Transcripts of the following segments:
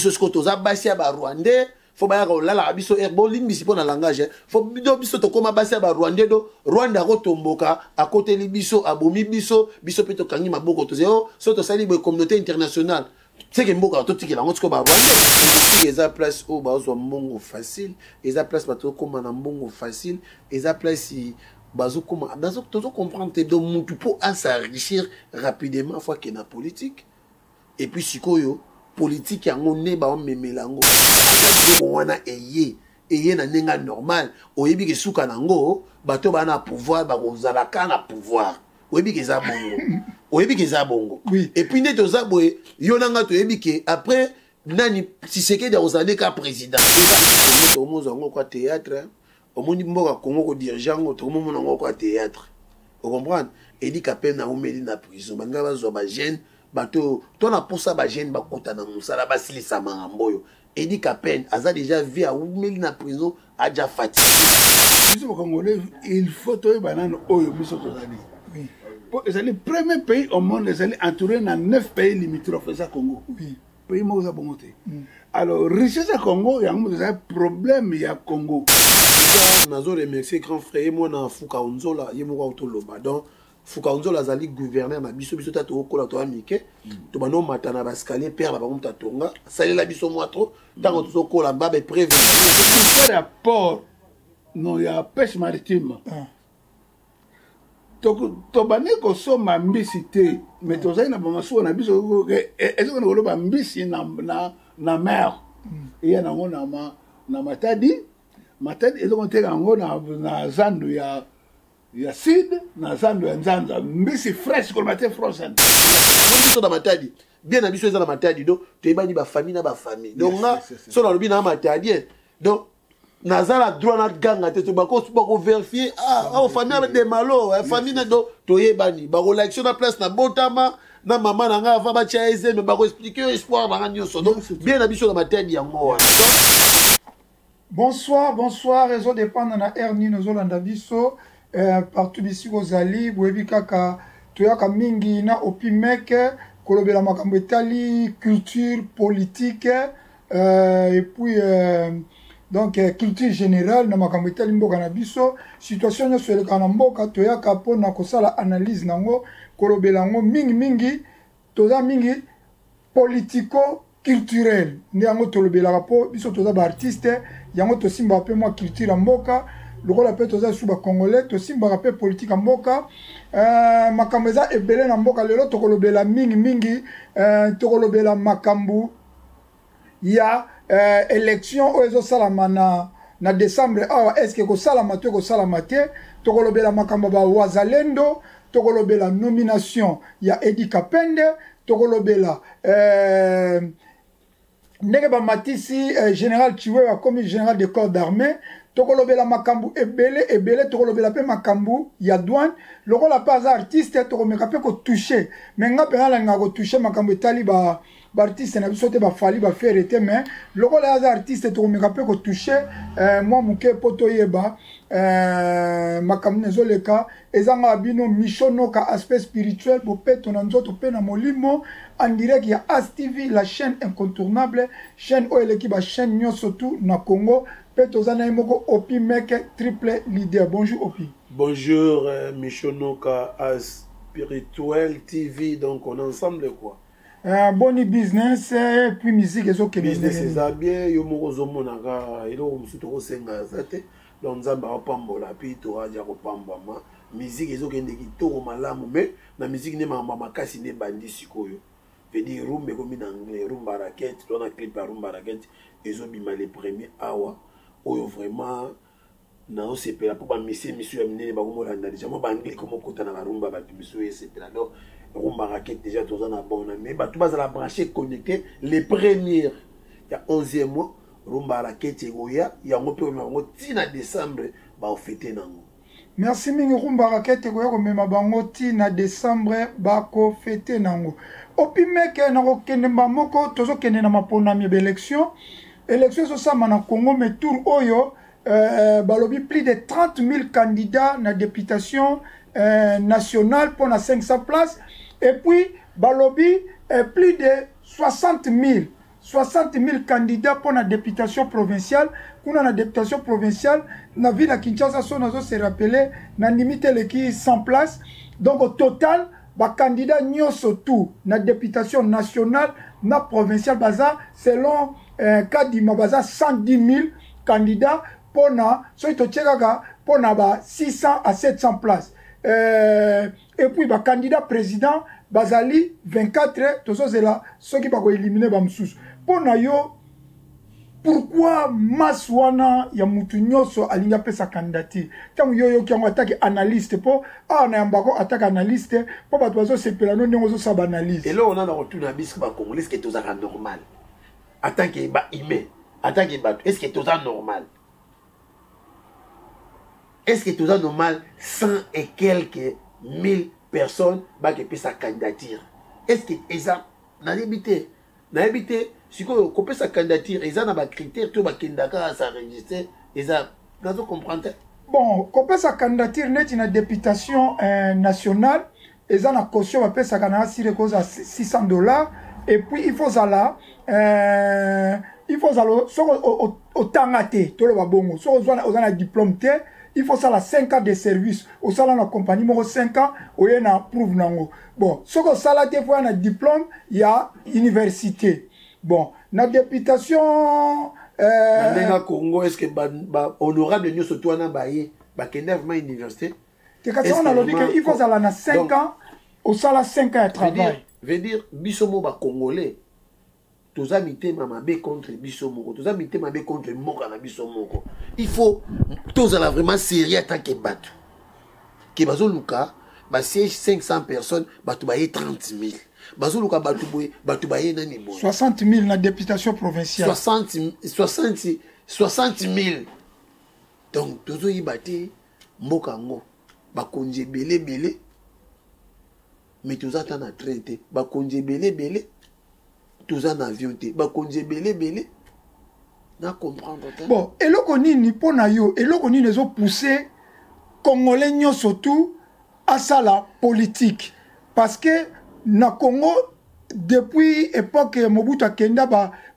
Biso sikoyo toza basi ya barwandais, fo bayaka kolalaka biso r bolimbisi mpo na langage. Fo do biso tokóma basi ya barwandais, do Rwanda akotomboka, akoteli biso, abomi biso, biso mpe tokangi maboko, tozali o so tosali boye communauté internationale seke mboka totikela yango sikoyo barwandais. Eza place oyo bazwa mbongo facile, eza place bato okóma na mbongo facile, eza place bazokóma tozocomprendre te. Donc mutu mpo as'enrichir rapidement, fo akende na politique. Et puis sikoyo politique yango nde baomemela yango biloko wana, eye na ndenge normal. Oyebi ke suka nango, bato baa na pouvoir bakozala ka na pouvoir. Oyebi ke eza bongo, oyebi ke eza bongo. Et puis nde toza boye, yo na nga toyebi ke après nani, Tshisekedi akozala nde ka président. Tokomozwa yango kwa théâtre. Omoni mboka Kongo, kodirige yango, tokomomona yango kwa théâtre, ocomprendre? Eddy Kapend aumeli na prison, balinga bazwa bajeune, bato to na posa bajeune bakota na mosala, basilisa makambo oyo. Eddy Kapend aza déjà vie, aumeli na prison, aja fatigué. Biso bacongolais, il faut toyeba nano oyo biso tozali, po ezali premier pays au monde ezali entouré na neuf pays limitrophes. Eza Congo pays moko eza bongo te. Alors richesse ya Congo, yango moto ezali problème ya Congo. Nazo remercier grand frère, ye mwana Fuka Onzola, ye moko autoloba. Donc Fuka Onzola azali gouverneur na biso. Biso ta tokokola, toya mike, tobanda omata na baescalier père na bango moto atonga, asalela biso mwa trop ntango tozokola ba baépreuve. Ministère ya port, non, ya pêche maritime, tobandi kosomba mbisi te, mais tozali na bamasuwa na biso ezokende koloba mbisi na mer, eya nango na Matadi. Matadi ezokoteka yango na zando ya sud, na zando ya Nzanza, mbisi fraîche, koloba te frozen. Biso na Matadi bien na biso eza na Matadi, donc toyebani bafamille na bafamille. Donc nga so nalobi na Matadien, donc naza na droit na ganga te, bakovérifier ah, famille de malo, famille na. Donc toyebani, bakolakisa na place na botama na mama na ngai ava batya ezeme, bakoexpliquer yo espoir na nga nyonso. Donc bien na biso na Matadi yango wana. Bonsoir, bonsoir. Ezodépendre na heure nini ozolanda biso, partout bisika ozali. Boyebi kaka toyaka mingi na Opimek kolobela makambo etali culture politique, et puis donc culture générale na makambo etali mboka na biso. Situation nyonso elekaka na mboka, toyaka mpona kosala analyse nango, kolobela yango mingimingi. Toza mingi politico culturel, nde yango tolobelaka, mpo biso toza baartiste, yango tosimbaka mpe mwa culture ya mboka. Lokola mpe toza lisusu bacongolais, tosimbaka mpe politike ya mboka. Makambo eza ebele na mboka. Lelo tokolobela mingimingi, tokolobela makambo ya élection oyo ezosalama na décembre awa. Est-ce ekosalama to ekosalama te? Tokolobela makambo ya bawazalendo, tokolobela nomination ya Eddy Kapend, tokolobela ndenge bamatisi général Tshiwewe, akomi général de corps d'armée. Tokolobela makambo ebele ebele. Tokolobela mpe makambo ya douane. Lokola mpe aza artiste, tokomeka mpe kotoucher. Mais nga mpenza nalingaka kotoucher makambo etali ba baartiste na biso te, baFally, baFerre te. Mais lokola aza artiste, tokomeka mpe kotoucher mwa moke mpo toyeba makambo na ezoleka. Ezanga bino Micho Noka, aspect spirituel, bopeto na nzoto mpe na molimo, en direct ya As TV, la chaîne incontournable, chaîne oyo eleki bachaîne nyonso tu na Congo. Mpe toza na ye moko Opi Meke, triple leader. Bonjour Opi. Bonjour Micho Noka, As Spirituel TV, donc on est ensemble quoi. Boni business et puis musique ezokende? Business eza bien, yo moko ozomonaka, eloko mosusu tokosenga eza te. Donc Nzambe akopambola mpe toaja kopambwama. Musique ezokende kitoko malamu, mais na musique nde makambo ya makasi nde ebandi sikoyo, veut dire rumba ekomi na anglais, Rumba Raquette. To na clip ya Rumba Raquette ezobima le premier awa oyo. Vraiment naosepela mpo bamisie misu ya minene bakomolanda déjà, mwa baanglais komokota na barumba, bato misu oyo esepela. Donc Rumba Raquette déjà toza na bona, mais bato bazala branché, connecté les premières ya 11e mois. Rumba Raquette ekoya yango mpe komema bango ntina décembre, baofete nango. Merci mingi. Rumba Raquette ekoya komema bango ntina décembre, bakofete nango. Opimeke na kokende mba moko, tozokende na maponami ya baélection. Élection ezosalama na Congo, mais tour oyo balobi plus de 30 000 candidats na députation nationale mpona 500 places, et puis balobi plus de 60 000. 60 000 candidats mpo na députation provinciale. Kuna na députation provinciale na ville ya Kinshasa, so nazo se rappeler, nandimi te eleki 100 places. Donc au total, bacandidat nyonso tout na députation nationale na provinciale baza, selon Kadima, baza 110 000 candidats mpona, soki totie kaka mpona ba 600 à 700 places. Et puis bacandidat président bazali 24. Tozozela soki bakoéliminer bamosusu. Mpo na yo, pourquoi masse wana ya mutu nyonso alingi apesa candidature? Ntango yo oyoki yango atake analyste, mpo awa na yambako atake analyste, mpo bato bazosepela no ndenge ozosala baanalyse. Eloko nana kotuna biso bacongolais: est-ce tozalaka normal en tant que bahumain, en tant que bato? Est ce que toza normal? Est ce que toza normal? Cent et quelques mille personnes bakepesa candidature, est ce que eza, nayebi te, nayebi te. Sikoyo kopesa candidature eza na bacritère to bakendaka s'enregistrer? Eza, nazo comprendre te. Bon, kopesa candidature neti na députation nationale, eza na caution bapesaka na asire kozala 600 $. Et puis il faut ozala, soki otanga te, toloba bongo, soki oza na diplôme te, il faut osala 5 ans de service, osala na compagnie moko 5 ans, oye na preuve nango. Bon, soki osala te, faut oya na diplôme ya université. Bon, na députation Na ndenge ya Congo, est ce que bahonorable nyonso to wana baye bakende vraiment université? Te, kasi wana nalobi ke il faut ozala na 5 ans, osala 5 ans ya travail. Veut dire biso mo bacongolais toza mitema mabe contre biso moko, toza mitema mabe contre mboka na biso moko. Il faut tozala vraiment sérieux en tant que bato ke bazoluka basiège 500 personnes, bato baye 30 000, bazoluka bato boye, bato baye nani boye. 60 000 na députation provinciale. 60 60 60 000. Donc tozoyeba te mboka yango, bakonzi ebele ebele, mais toza ata na train te. Bakonzi ebele ebele, toza na avion te. Bakonzi ebele ebele, na comprendre te. Bon, eloko nini mpo na yo, eloko nini ezopousse congolais nyonso tu asala politique? Parce que na Congo, depuis époque Mobutu akenda,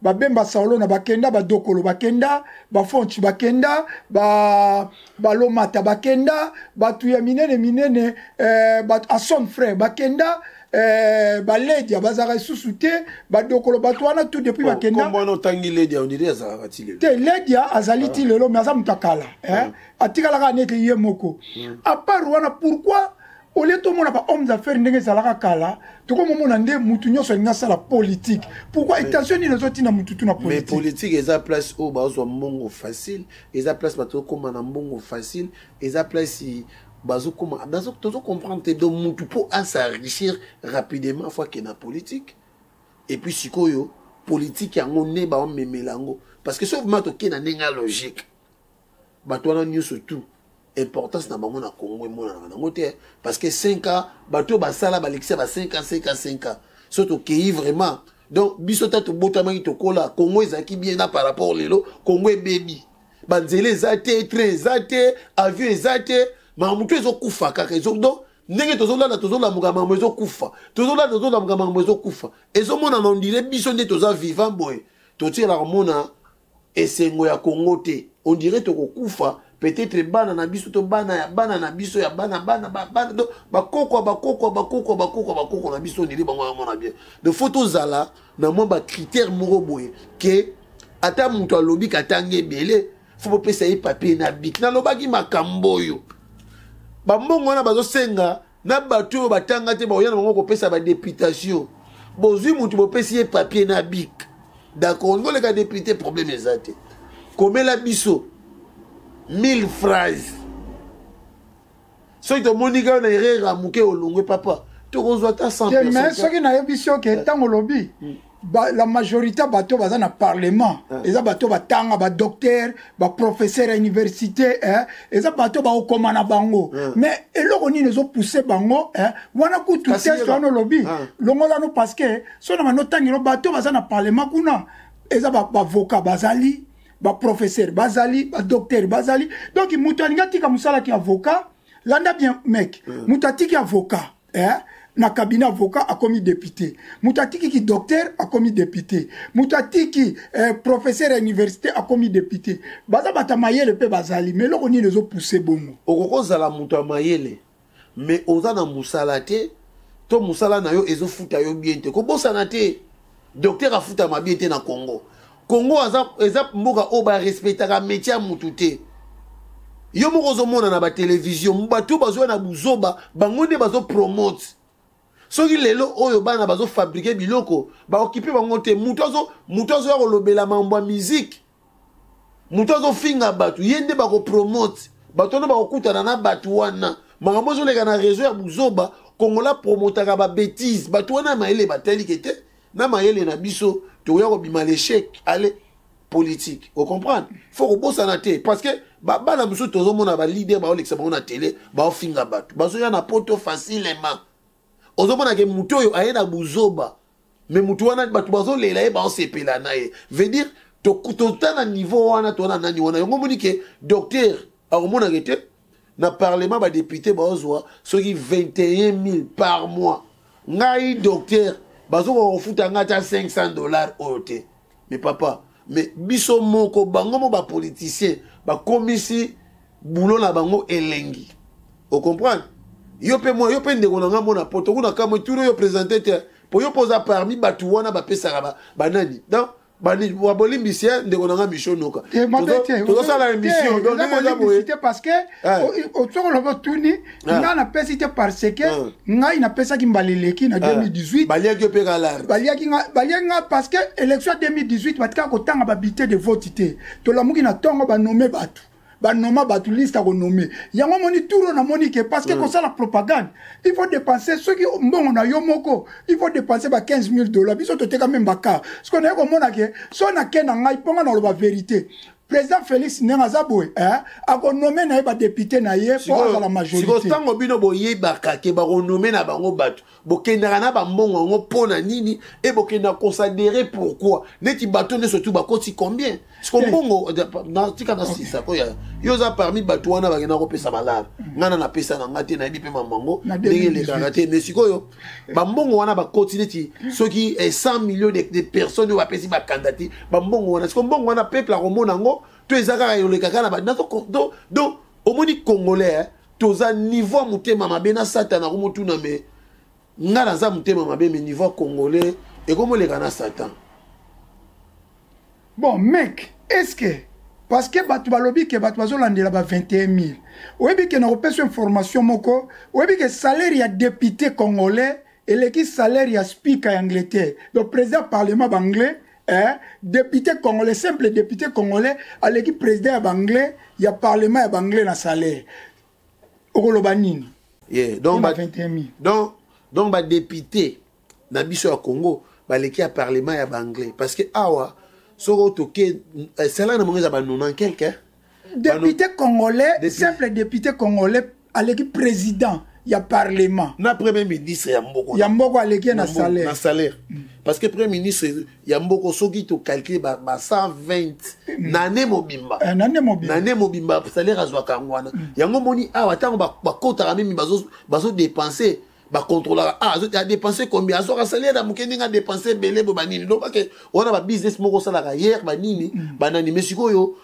babemba Saolona bakenda, badokolo bakenda, bafonti bakenda, balomata bakenda, bato ya minene minene, Ason frère bakenda, baledia bazalaka lisusu te, badokolo, bato wana tout depuis bakenda. Wana otangi Ledia, on dirait azalaka ti lelo. Te, Ledia azali ti lelo, mais aza moto akala, eh? Atikalaka neti ye moko. À part wana, pourquoi au lieu tomona bahommes d'affaires ndenge ezalaka kala, tokomomona nde mutu nyonso alingi asala politique? Pourquoi? Intention nini ezotinda mutu tu na politique? Mais politique eza place oyo bazwa mbongo facile, eza place bato okóma na mbongo facile, eza place bazokóma, tozocomprendre te. Donc mutu mpo as'enrichir rapidement, faut akende na politique. Et puis sikoyo politique yango nde baomemela yango, parce que soki vraiment tokende na ndenge ya logique, bato wana nyonso tout, importance na bango na Congo emonanaka nango te, parce que 5 ans, bato oyo basala balekisa ba 5 ans, 5 ans, 5 ans, so tokei vraiment. Donc biso ta tobotamaki, tokola, Congo ezalaki bien na par rapport lelo. Congo ebebi, banzela eza te, train eza te, avion eza te, makambo to ezokufa kaka. Donc ndenge tozolala, tozolamuka, makambo ezokufa, tozolala, tozolamuka, makambo ezokufa, ezomonana. On dirait biso nde toza vivant boye, totielaka komona esengo ya Congo te. On dirait tokokufa, peut-être bana na biso to bana ya bana na biso ya bana bana bana, donc bakoko bakoko bakoko bakoko bakoko na biso, on dirait bango yamona bien. Donc faut tozala na mwa bacritère moko boye ke ata moto alobi katangi ebele, faut bopesa ye papier na bic. Nalobaki makambo oyo, bambongo wana bazosenga na bato oyo batanga te, bakoya na bango kopesa badéputation. Bozwi motu, bopesi ye papier na bic, d'accord, ngoleka député, problème eza te. Komela biso 1000 phrases, soki tomoni kaka na erreur ya moke, olongwe papa, tokozwa ata 100. Mais soki nayebi soki ntango olobi la majorité bato baza na parlement eza bato batanga, badocteur, baprofesseur ya université, eza bato bakokoma na bango. Mais eloko nini ezopousse bango wana? Kutu test wana olobi, longolano, parce que so na bando otangelo, bato baza na parlement kuna eza bavocat bazali, baprofesseur bazali, badocteur bazali. Donc moto alingi atika mosalaki avocat, landa bien mec, moto atiki avocat, Na cabinet avocat, akomi député. Moto atiki ki docteur, akomi député. Moto atiki professeur ya université, akomi député. Baza bato ya mayele mpe bazali, mais eloko nini ezopousse bongo? Okoki kozala moto ya mayele, mais oza na mosala te, to mosala na yo ezofuta yo bien te. Kobosana te, docteur afutama bien te na Congo. Congo aza, eza mboka oyo barespectaka métier ya mutu te. Yo moko ozomona na batelevizio, bato bazoya na buzoba, bango nde bazopromote. Soki lelo oyo bana bazofabrike biloko, baokipe bango te. Mutu azoya kolobela mambo ya musique, mutu azofinga bato, ye nde bakopromote. Bato wana bakokutana na bato wana, makambo ezoleka na réseau ya buzoba. Kongola promotaka babêtises. Bato wana ya mayele batelike te. Na mayele na biso, tokoya kobima l'échec ale politique, ocomprendre? Faut kobosana te, parce que bana mosusu tozomona baleader baolekisa bango na télé, baofinga bato, bazoya na poto facilement. Ozomona ke motu oyo aye na buzoba, mais motu wana bato bazolela ye, baosepela na ye. Veut dire tota na niveau wana, toza na nani wana. Yango omoni ke docteur akomonaka te na parlement, badéputé baozwa soki 21 000 par mois. Ngai docteur, bazokoka kofuta ngai ata 500 $ oyo te. Mais papa, mais biso moko, bango mo bapoliticien bakomisi bulo na bango elengi, ocomprendre? Yo mpe mwa yo mpe ndeko na ngai, mona poto kuna kamwe tuni oyo présente te, po yo mpo oza parmi bato wana bapesaka banani. Donc bolimbisi ndeko na ngai Micho Noka, tozosala émission. Te, parce que soki olobi otuni ngai, napesi te, parce que ngai napesaki mbala eleki na 2018. Baliaki mpe kalare. Baliaki nga parce que élection ya 2018, batikaka kotanga babulletin de vote te. Tolamuki na ntongo, banome bato, banoma bato, liste akonome yango. Moni tour oyo, namoni ke parce que kosala propagande, il faut dépenser. Soki mbongo na yo moko, il faut dépenser ba 15 000 $. Biso toteka même bacar. Soki naye komona ke so nake na ngai mponga na oloba vérité, président Félix, ndenge aza boye, akonome na ye badéputé na ye mpo azala majorité. Ntango bino boyebaka ke bakonome na bango bato, bokendaka na bambongo yango mpo na nini? E bokendaka considérer pourquoi neti bato nyonso tu bakoti combien? Siko mbongo tika na sisa koya. Yo oza parmi bato wana bakenda kopesa balare. Ngai na napesa na ngai te, nayebi mpe mamango ndenge elekaka te. Mais sikoyo bambongo wana bakoti neti soki 100 millions de personnes oyo bapesi bakanda te bambongo wana. Siko mbongo wana, peuple akomona yango to eza kaka eleka kaka na? Donc omoni, Congolais toza niveau ya motema mabe na Satan. Akomotuna me nga naza motema mabe, mais niveau congolais ekomoleka na Satan. Bon mec, est ce que parce que bato balobi ke bato bazolandela ba 21 000, oyebi ke na kopesa information moko, oyebi ke salaire ya député congolais eleki salaire ya speaker ya Angleterre, donc président parlement banglais. Député congolais, simple député congolais aleki président ya banglais, ya parlement ya banglais na salaire. Okoloba nini? Yeah, donc, ba, 21 000. Donc badéputé na biso ya Congo baleki ya parlement ya baanglais, parce que awa soki toke, salaire na bango eza ba 90 quelque. Député congolais, simple député congolais aleki président ya parlement. Na premier ministre ya mboko. Ya mboko aleki na salaire. Na salaire, parce que premier ministre ya mboko, soki tocalcule ba 120 na année mobimba. Na année mobimba. Na année mobimba, salaire azwaka yango wana. Yango moni awa, ntango bakotaka mimi, bazodépense, bacontrôlaka: ah, adépense combien? Azwaka salaire ya moke, ndenge adépense ebele bo banini. Donc ake wana babusiness moko osalaka hier, banini, banani. Mais sikoyo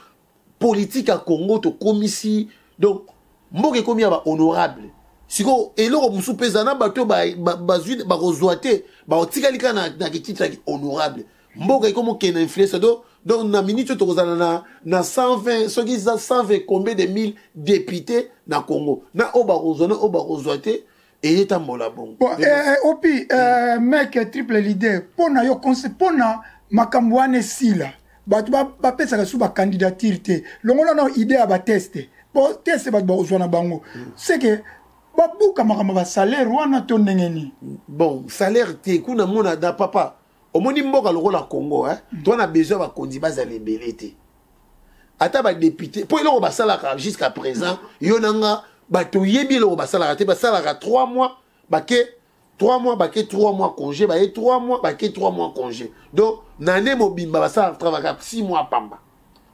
politique ya Congo tokomisi, donc mboka ekomi ya bahonorable. Sikoyo eloko mosusu mpe eza na bato bazwi, bakozwa te, bakotikali kaka na kititre ya honorable. Mboka ekomi okende influence. Donc na minute oyo tokozala na 120, soki eza 120 combien de mille député na Congo, na oyo bakozwa, na oyo bakozwa te, eye tambola bongo. Bon, opi mec triple leader, mpo na yo, mpo na makambo wana esila, bato bapesaka su bacandidature te. Longola na idée ya bateste, po teste bato bakozwa na bango, c'est que babuka makambo basalaire wana to ndenge nini? Bon, salaire te kuna mona da papa. Omoni mboka lokola Congo, eh? To na besoin bakonzi bazala ebele te, ata badéputé, mpo eloko basalaka jusqu'à présent, yo na nga bato oyebi eloko basalaka te. Basalaka 3 mois, bake 3 mois, bake 3 mois congé, baye 3 mois, bake 3 mois congé. Donc na année mobimba basalaka, travaillaka 6 mois pamba,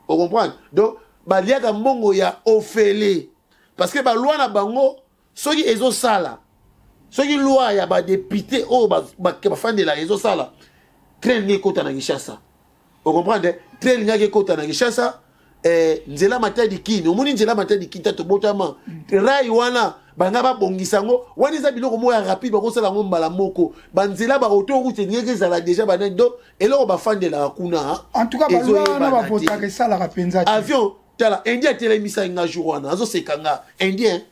ocomprendre? Donc baliaka mbongo ya ofele, parce que baloi na bango soki ezosala Soki loi ya badepute oyo bafandelaka ezosala, train elingi ekota na Kinshasa. Ocomprendre? Train elingaki ekota na Kinshasa, nzela Matadi Kini. Omoni nzela Matadi Kini, ta tobotama, rai wana banga babongisa yango. Wana eza biloko moko ya rapide, bakosala yango mbala moko. Banzela, baautoroute elingaki ezala déjà banani. Donc eloko bafandelaka kuna, En tout cas, baloi wana bavotaka esalaka mpenza te. Avion, tala, Indien atelemisaki nga jour wana, azoseka nga. Indien,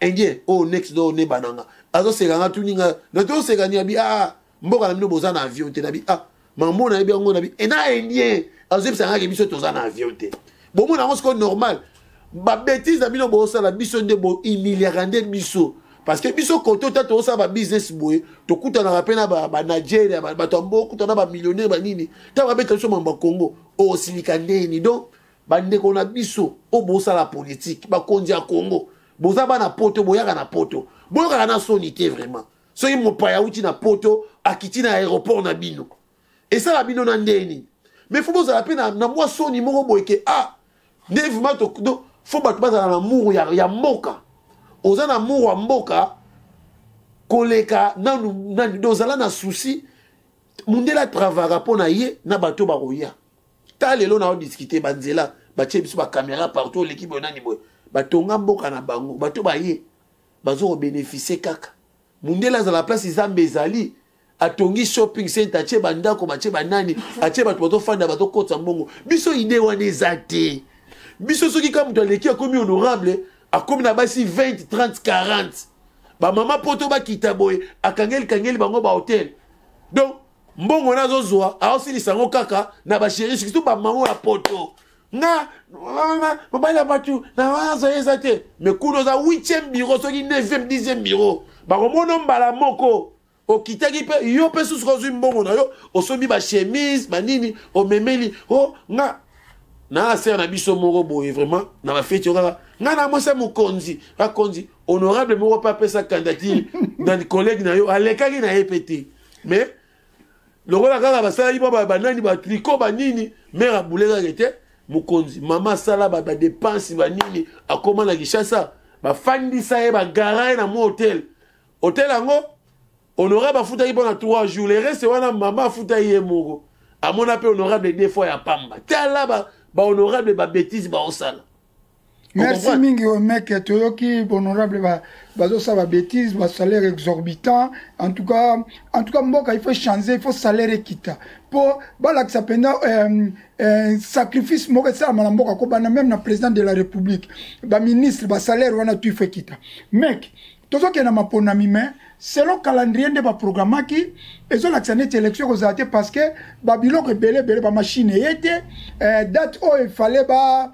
Indien oyo next door neba na nga, azoseka nga, tuni nga na toseka ni abi: "Ah, mboka na bino boza na avion te." Nabi: "Ah, mambo nayebi yango." Nabi ena Indien azoyebisa nga ke biso toza na avion te. Bomona yango sikoyo normal? Babêtises na bino bosala, biso nde bohumiliaka nde biso, parce que biso kote ota tozosala babusiness boye, tokutanaka mpe na baNigeria, bato ya mboka, okutana bamillionnaire banini, ntango babeta biso mambo ya Congo, osilika ndeni. Donc bandeko na biso oyo bosala politike, bakonzi ya Congo, boza bana Poto, boyaka na Poto, boyokaka na soni te? Vraiment, soki mopaya auti na Poto, akiti na aéroport na bino, esala bino na ndeni? Mais faut bozala mpe na mwa soni moko boye ke ah, nde vraiment faut bato bazala na amour ya mboka. Oza na amour ya mboka koleka nanu nani? Ozala na souci. Mundele atravaka mpo na ye na bato bakoya. Ta lelo na odiscuter banzela, batie biso bacaméra partout, oleki boye, nani boye, batonga mboka na bango, bato baye bazo kobénéficier kaka. Mundele azala place Nzambe ezali, atongi shopping center, atie bandako, batie banani, atie bato bazofanda, bazokotisa mbongo. Biso idée wana eza te. Biso soki ka moto aleki, akomi honorable, akomi na basi 20, 30, 40, bamama Poto bakita boye, akangeli kangeli bango bahotel. Donc mbongo wana azozwa, aosilisa yango kaka na bachéri, surtout bamama ya Poto. Nga mobali ya bato na wana eza te, mais kuna oza 8e bureau, soki 9e, 10e bureau, bakomona mbala moko okitaki mpe yo mpe susu ozwi mbongo na yo, osombi bachemise banini, omemeli o oh, nga na asere na biso moko boye. Vraiment, na bafeti yo kaka nga na mwasi ya mokonzi, akonzi honorable moko mpe apesa candidature na collègue na yo, alekaki na ye mpe te. Mais lokola kaka basalaki mpo banani, batricot, banini, mare abulekaki te. Mokonzi mama asala badépenses banini, akóma na Kinshasa, bafandisa ye, bagara ye na mwa hotel. Hotel yango, honorable afutaki mpo na 3 jours, le reste wana mama afutaki ye moko. Amona mpe honorable deux fois ya pamba. Tala bahonorable, babêtises baosala. Merci mingi, mec. Toyoki honorable bazosala babêtises, basalaire exorbitant. En tout cas, mboka il faut changer, il faut salaire ekita mpo balakisa mpenza sacrifice moko esalama na mboka, kobanda même na président de la République, baministre, basalaire wana tu, il faut ekita. Mec, tozokende maponami, mais selon calendrier nde baprogramaki, ezolakisa neti élection ekozala te, parce que babiloko ebele ebele, bamachine eye te. Date oyo efale ba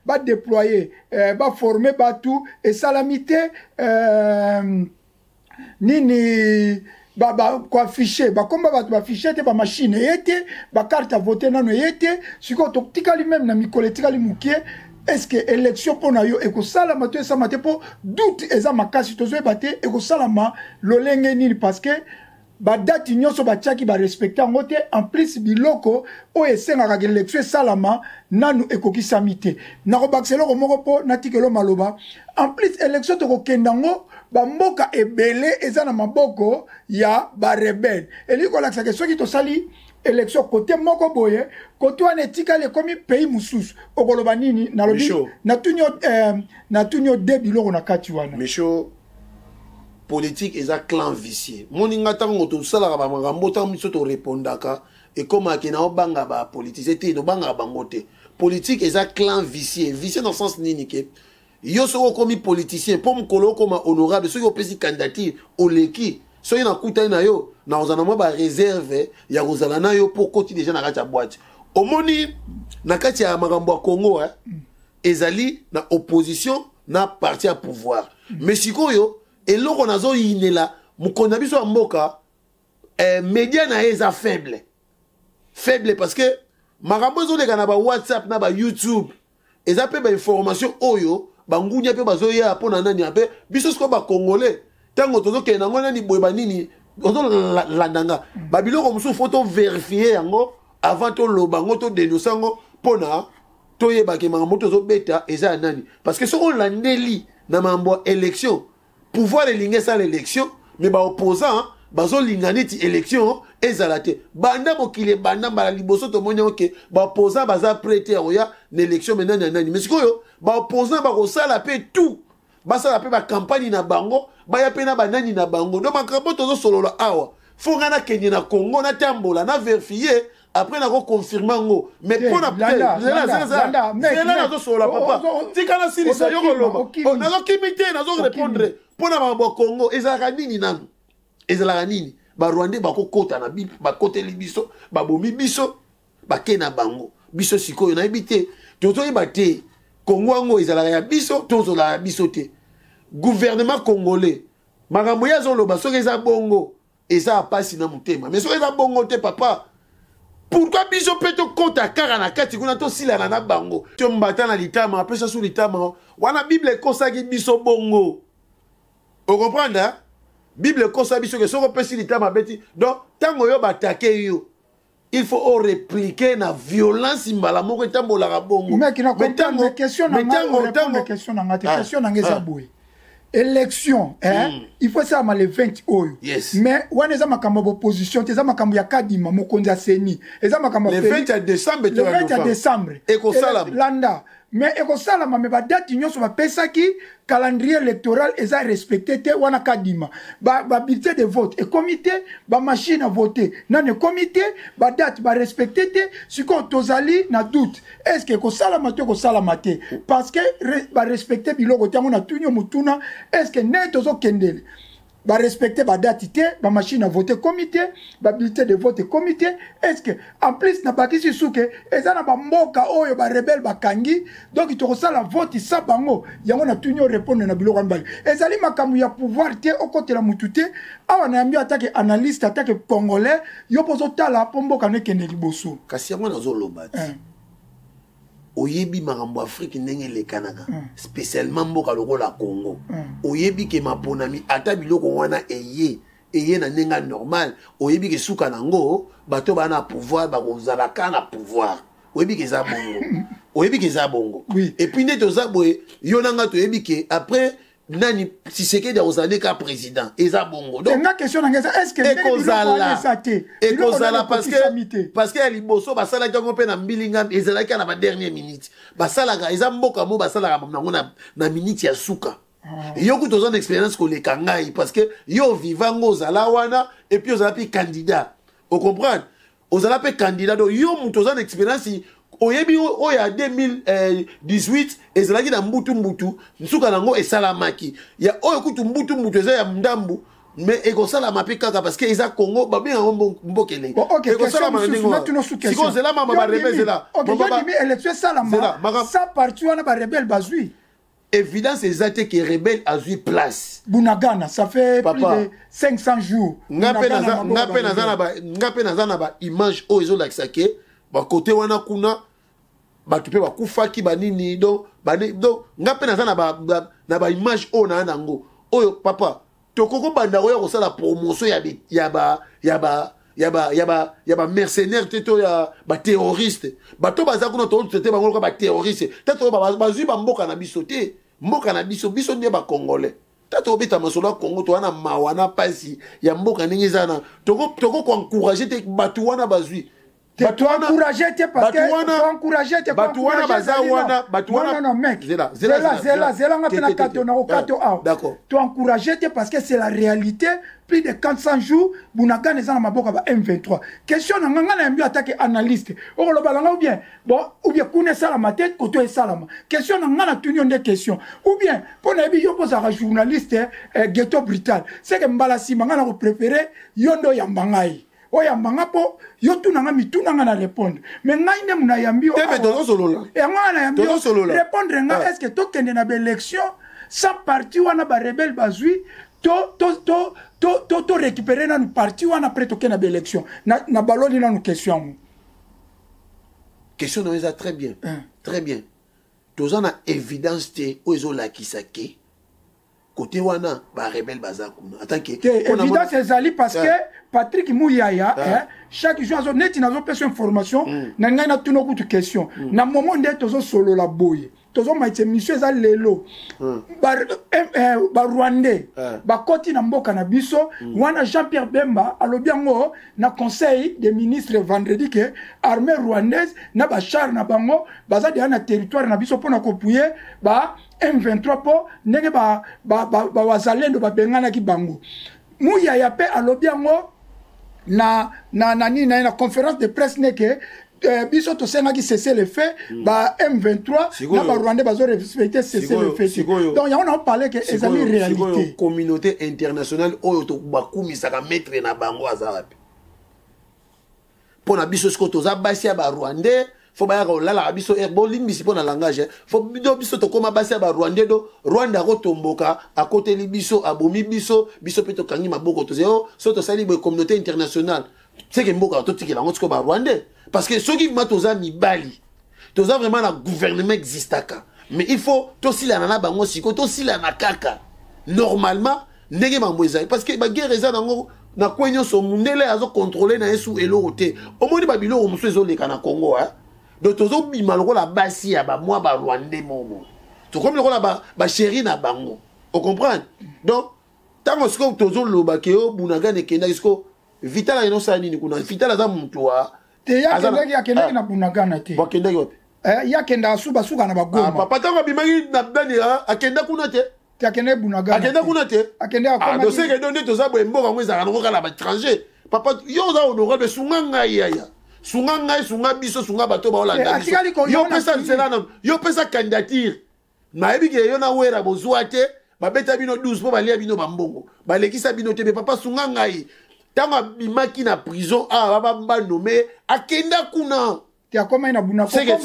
badéployer, baformer bato, esalami te. Nini, koafficher bakomba bato, baafficher te, bamachine eye te, bacarte ya vote nano eye te. Sikoyo totikali même na mikolo etikali mokie. Est ce que élection mpo na yo ekosalama to esalama te? Mpo doute eza makasi, tozoyeba te ekosalama lolenge nini, parce que badate nyonso batiaki, barespecter yango te. En plus, biloko oyo esengaka élection esalama nanu ekokisami te. Nakobakisa eloko moko mpo natikelo maloba. En plus, élection tokokenda yango, bamboka ebele eza na maboko ya barebelles. Elingi kolakisaka soki tosali élection kote moko boye, kote wana etikali ekomi pays mosusu. Okoloba nini? Nalobi natuni yo de biloko na kati wana. Micho, politique eza clan vicieux. Moninga, ntango tosalaka bamakambo, ntango biso torépondaka, ekomaki na obanga bapoliticien te, tobangaka bango te. Politique eza clan vicieux. Vicieux dans sens nini? Ke yo soki okomi politicien, mpo mokolo okoma honorable, soki opesi candidature, oleki, soki nakutani na yo, nakozala na mwa baréserve ya kozala na yo, mpo okoti déjà na kati ya boîte. Omoni, na kati ya makambo ya Congo, eh, ezali na opposition na parti ya pouvoir. Mais sikoyo eloko nazoyinela mokonzi na biso ya mboka, média na ye eza faible, faible, parce que makambo ezoleka na bawhatsapp, na bayoutube, eza mpe bainformation oyo bangunia mpe bazoya mpo na nani mpe biso sikoyo bacongolais, ntango tozokende nango nani boye, banini, ozolanda nga, babiloko mosusu faut tovérifier yango avant toloba yango, todénoncer yango, mpona toyebake makambo tozobeta eza ya nani. Parce que soki olandeli na makambo ya élection, Pouvoir elingi esala élection, mais baopposant bazolinga neti élection ezala te. Banda mokili ebanda, mbala liboso tomoni yango ke baopposant baza prêt te ya koya na élection. Me nani ya nani? Mais sikoyo baopposant bakosala mpe tout, basala mpe bacampagne na bango, baya mpe na banani na bango. Donc makambo tozosolola awa, fo ngai nakende na Congo, natambola, na vérifier, après nakoconfirme yango. Mais mpona zela, nazosolola, papa, tika nasilisa yo koloba. Nazokimi te, nazorépondre mpona makambo ya Congo. Ezalaka nini nanu? Ezalaka nini? Barwandais bakokota na, bakoteli biso, babomi biso, bake na bango. Biso sikoyo nayebi te, tozoyeba te Kongo yango ezalaka ya biso to ozolaka ya biso te. Gouvernement congolais, makambo ye azoloba, soki eza bongo, eza mpasi na motema. Mais soki eza bongo te, papa, pourquoi biso mpe tokɔta kaka na kati kuna, tosilana na bango? To mbata na litama, apesa su litama wana. Bible ekosaki biso bongo, ocomprendre? Bible ekosa biso ke soki opesi litama, abeti. Donc ntango oyo batake yo, il faut orépliquer na violence mbala moko. Etambolaka bongo. Question na nga te, question na nga eza boye: élection, il faut esalama le 20 oyo. Mais wana eza makambo ya boposition te, eza makambo ya Kadima, mokonzi ya CENI, eza makambo le 20 ya décembre. Le 20 ya décembre. Ekosalama. Landa, mais ekosalama, mais badate nyonso bapesaki, calendrier électoral eza respecté te. Wana Kadima, babulletin de vote ekomi te, bamachine à voter nano ekomi te, badate barespecte te. Sikoyo tozali na doute: est ce que ekosalama to ekosalama te? Parce que barespecte biloko te. Yango natuni yo motuna: est ce que ndenge tozokendele, barespecte badate te, bamachine à voter ekomi te, babulletin de vote ekomi te, est ce que, en plus nabakisi suke, eza na bamboka oyo barebele bakangi, donc tokosala vote sa bango? Yango natuni yo, répondre na biloko ya mibale. Ezali makambo ya pouvoir te, okotela mutu te. Awa nayambi en tant que analyste, en tant que Congolais, yo mpo ozotala mpo mboka no ekende liboso. Kasi yango nazoloba ti, oyebi makambo Afrike ndenge elekanaka, spécialement mboka lokola Congo. Oyebi ke maponami, ata biloko wana eye na ndenge normal, oyebi ke suka nango bato baa na pouvoir bakozala ka na pouvoir. Oyebi ke eza bongo, oyebi ke eza bongo. Et puis nde toza boye, yo na nga toyebi ke après nani, Tshisekedi akozala nde ka président. Eza bongo. Donc nga question na nga eza: est ce que ekozala, ekozala? Parce que ya liboso basalaki yango mpe na mbilinga, ezalaki na badernière minute. Basalaka, eza mboka mo basalaka yango na minute ya suka. Yo kutu oza na expérience koleka ngai, parce que yo ovivango, ozala wana, et puis ozala mpe candidat, ocomprendre? Ozala mpe candidat. Donc yo moto oza na expérience, oyebi oyo ya 2018 ezalaki na mbutu mbutu, nsuka nango esalamaki. Ya oyo kutu mbutu mbutu eza ya ndambu, mais ekosalama mpe kaka, parce que eza Congo, babengango mboka elengi. Ekosalama na ndenge sikoyo. Zela, mama, barebele, zela. Élection esalama sans parti wana barebele bazwi. Évidence eza te ke rebelle azwi place. Bunagana, ça fait plus de 500 jours. Nga mpe naza na baimage oyo ezolakisa ke bakote wana kuna bato mpe bakufaki banini. Donc nga mpe naza na baimage oyo naa nango oyo, papa. Tokoki banda koya kosala promotion ya bamercenaire te to ya baterroriste. Bato baza kuna, totraite bango lokola baterroriste te. To bazwi bamboka na biso te, mboka na biso, biso nde bacongolais. Ta tobeta masolo ya Congo, toza na mawa na mpasi ya mboka ndenge eza na. Toko koencourage te bato wana bazwi. Bato encourage te, parce que encourage te. Bato wana baza wana, bato wana. Non, non, mec, zela, zela, zela, zela, nga mpe na kato na kokato awa. D'accord. To encourage te, parce que c'est la réalité. Plus de 400 jours, Bunagana eza na maboko ya ba M23. Question na nga, nga nayambi en tant que analyste, okoloba nanga ou bien bon, ou bien kuna esalama te, koto esalama. Question na nga, natuni yo nde question, ou bien mpo nayebi yo mpo ozalaka journaliste, ghetto brutal, c'est que mbala nsima nga na kopréféré yo nde oyamba ngai, oyamba nga mpo yo tuna nga mituna, nga na répondre. Mais ngai nde mu nayambi yo, yango nga nayambi yo, répondre nga: est ce que tokende na baélection sans parti wana barebele bazwi, to récupérer nanu parti wana, après tokende na baélection? Na baloli nanu question yango. Question na yo eza très bien, très bien. Toza na évidence te oyo ezolakisa ke côté wana barebele baza kuna. Atanke te, évidence ezali, parce que Patrick Muyaya, chaque jour azo neti nazopesa information na ngai, natuna kutu question na moment nde tozosolola boye. Tozomaitisa émission eza lelo. Barwandais bakoti na mboka na biso. Wana Jean Pierre Bemba alobi yango na conseil des ministres vendredi ke armée rwandaise na bachar na bango baza deya na territoire na biso mpona kopuye ba M23, mpo ndenge bawazalendo babenganaki bango. Muyaya mpe alobi yango na nini na ye, na conférence de presse, neke biso tosengaki cessez-le-feu, ba M23 na barwandais bazorespecte cessez-le-feu. Donc yango na oparle ke ezali réalité. Communauté internationale oyo bakumisaka, maître na bango aza wapi? Mpo na biso sikoyo toza basi ya barwandais, fo bayaka kolalaka biso. Bolimbisi mpo na langage. Fo biso tokóma basi ya barwandais, do Rwanda akotomboka, akoteli biso, abomi biso, biso mpe tokangi maboko. Tozali so tosali boye, communauté internationale seke mboka totikela yango sikoyo barwandais, parce que soki ma toza mibali, toza vraiment na gouvernement existaka, mais il faut tosilana na bango sikoyo, tosilana kaka normalement ndenge mambo ezali, parce que baguerre eza nango na kwe nyonso. Mundele azocontrôle na ye su eloko te. Omoni babiloko mosusu ezoleka na Congo, eh? Donc tozobima lokola basi ya bamwa barwandais momo, tokomi lokola bachéri na bango, ocomprendre? Donc ntango sikoyo tozoloba ke o Bunagana ekendaki, sikoyo Vital akende osala nini kuna? Vital aza mutu wa Te, ye akendaki na Bunagana te. Akendaki wapi? Ye akendaka su basuka na Bagoma. Papa, ntango abimaki na nani, akenda kuna te? Te, akendaki Bunagana. Akenda kuna te? Akende. Doseke do nde toza boye, mboka yango ezalaka nango kaka na baétranger. Papa, yo oza honorable, sunga ngai yaya, sunga ngai, sunga biso, sunga bato baolanda biso. Yo pesa nzela na yo, pesa candidature. Nayebi ke yo na Wera bozwa te, babeta bino 12 mpo balia bino bambongo, balekisa bino te. Me papa, sunga ngai, ntango abimaki na prison awa, banome akenda kuna. Te, akomai na Buna. Seke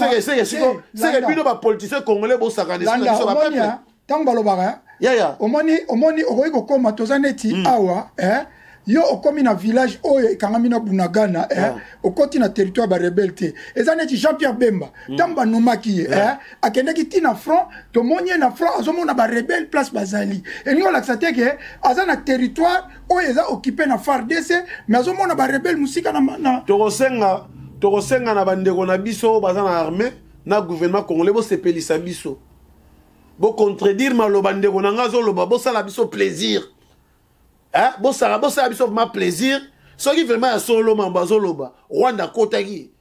bino bapoliticien congolais bosakana biso bapeuple. Ntango balobaka yaya, omoni, omoni, okoki kokóma, toza neti awa, eh? Yo okomi na village oyo ekangami na Bunagana, eh? Okoti na territoire barebele te. Eza neti Jean Pierre Bemba, ntango banomaki ye, eh? Akendaki ti na front, tomoni ye na front, azomona barebele place bazali. Elingi olakisa te ke aza na territoire oyo eza occupé na FARDC, mais azomona barebele mosika na Tokosenga na bandeko na biso oyo baza na armée na gouvernement congolais, bosepelisa biso, bocontredire maloba ndeko na nga azoloba, bosala biso plaisir, eh? Bosala biso vraiment plaisir. Soki vraiment ya solo mambo azoloba, Rwanda akotaki,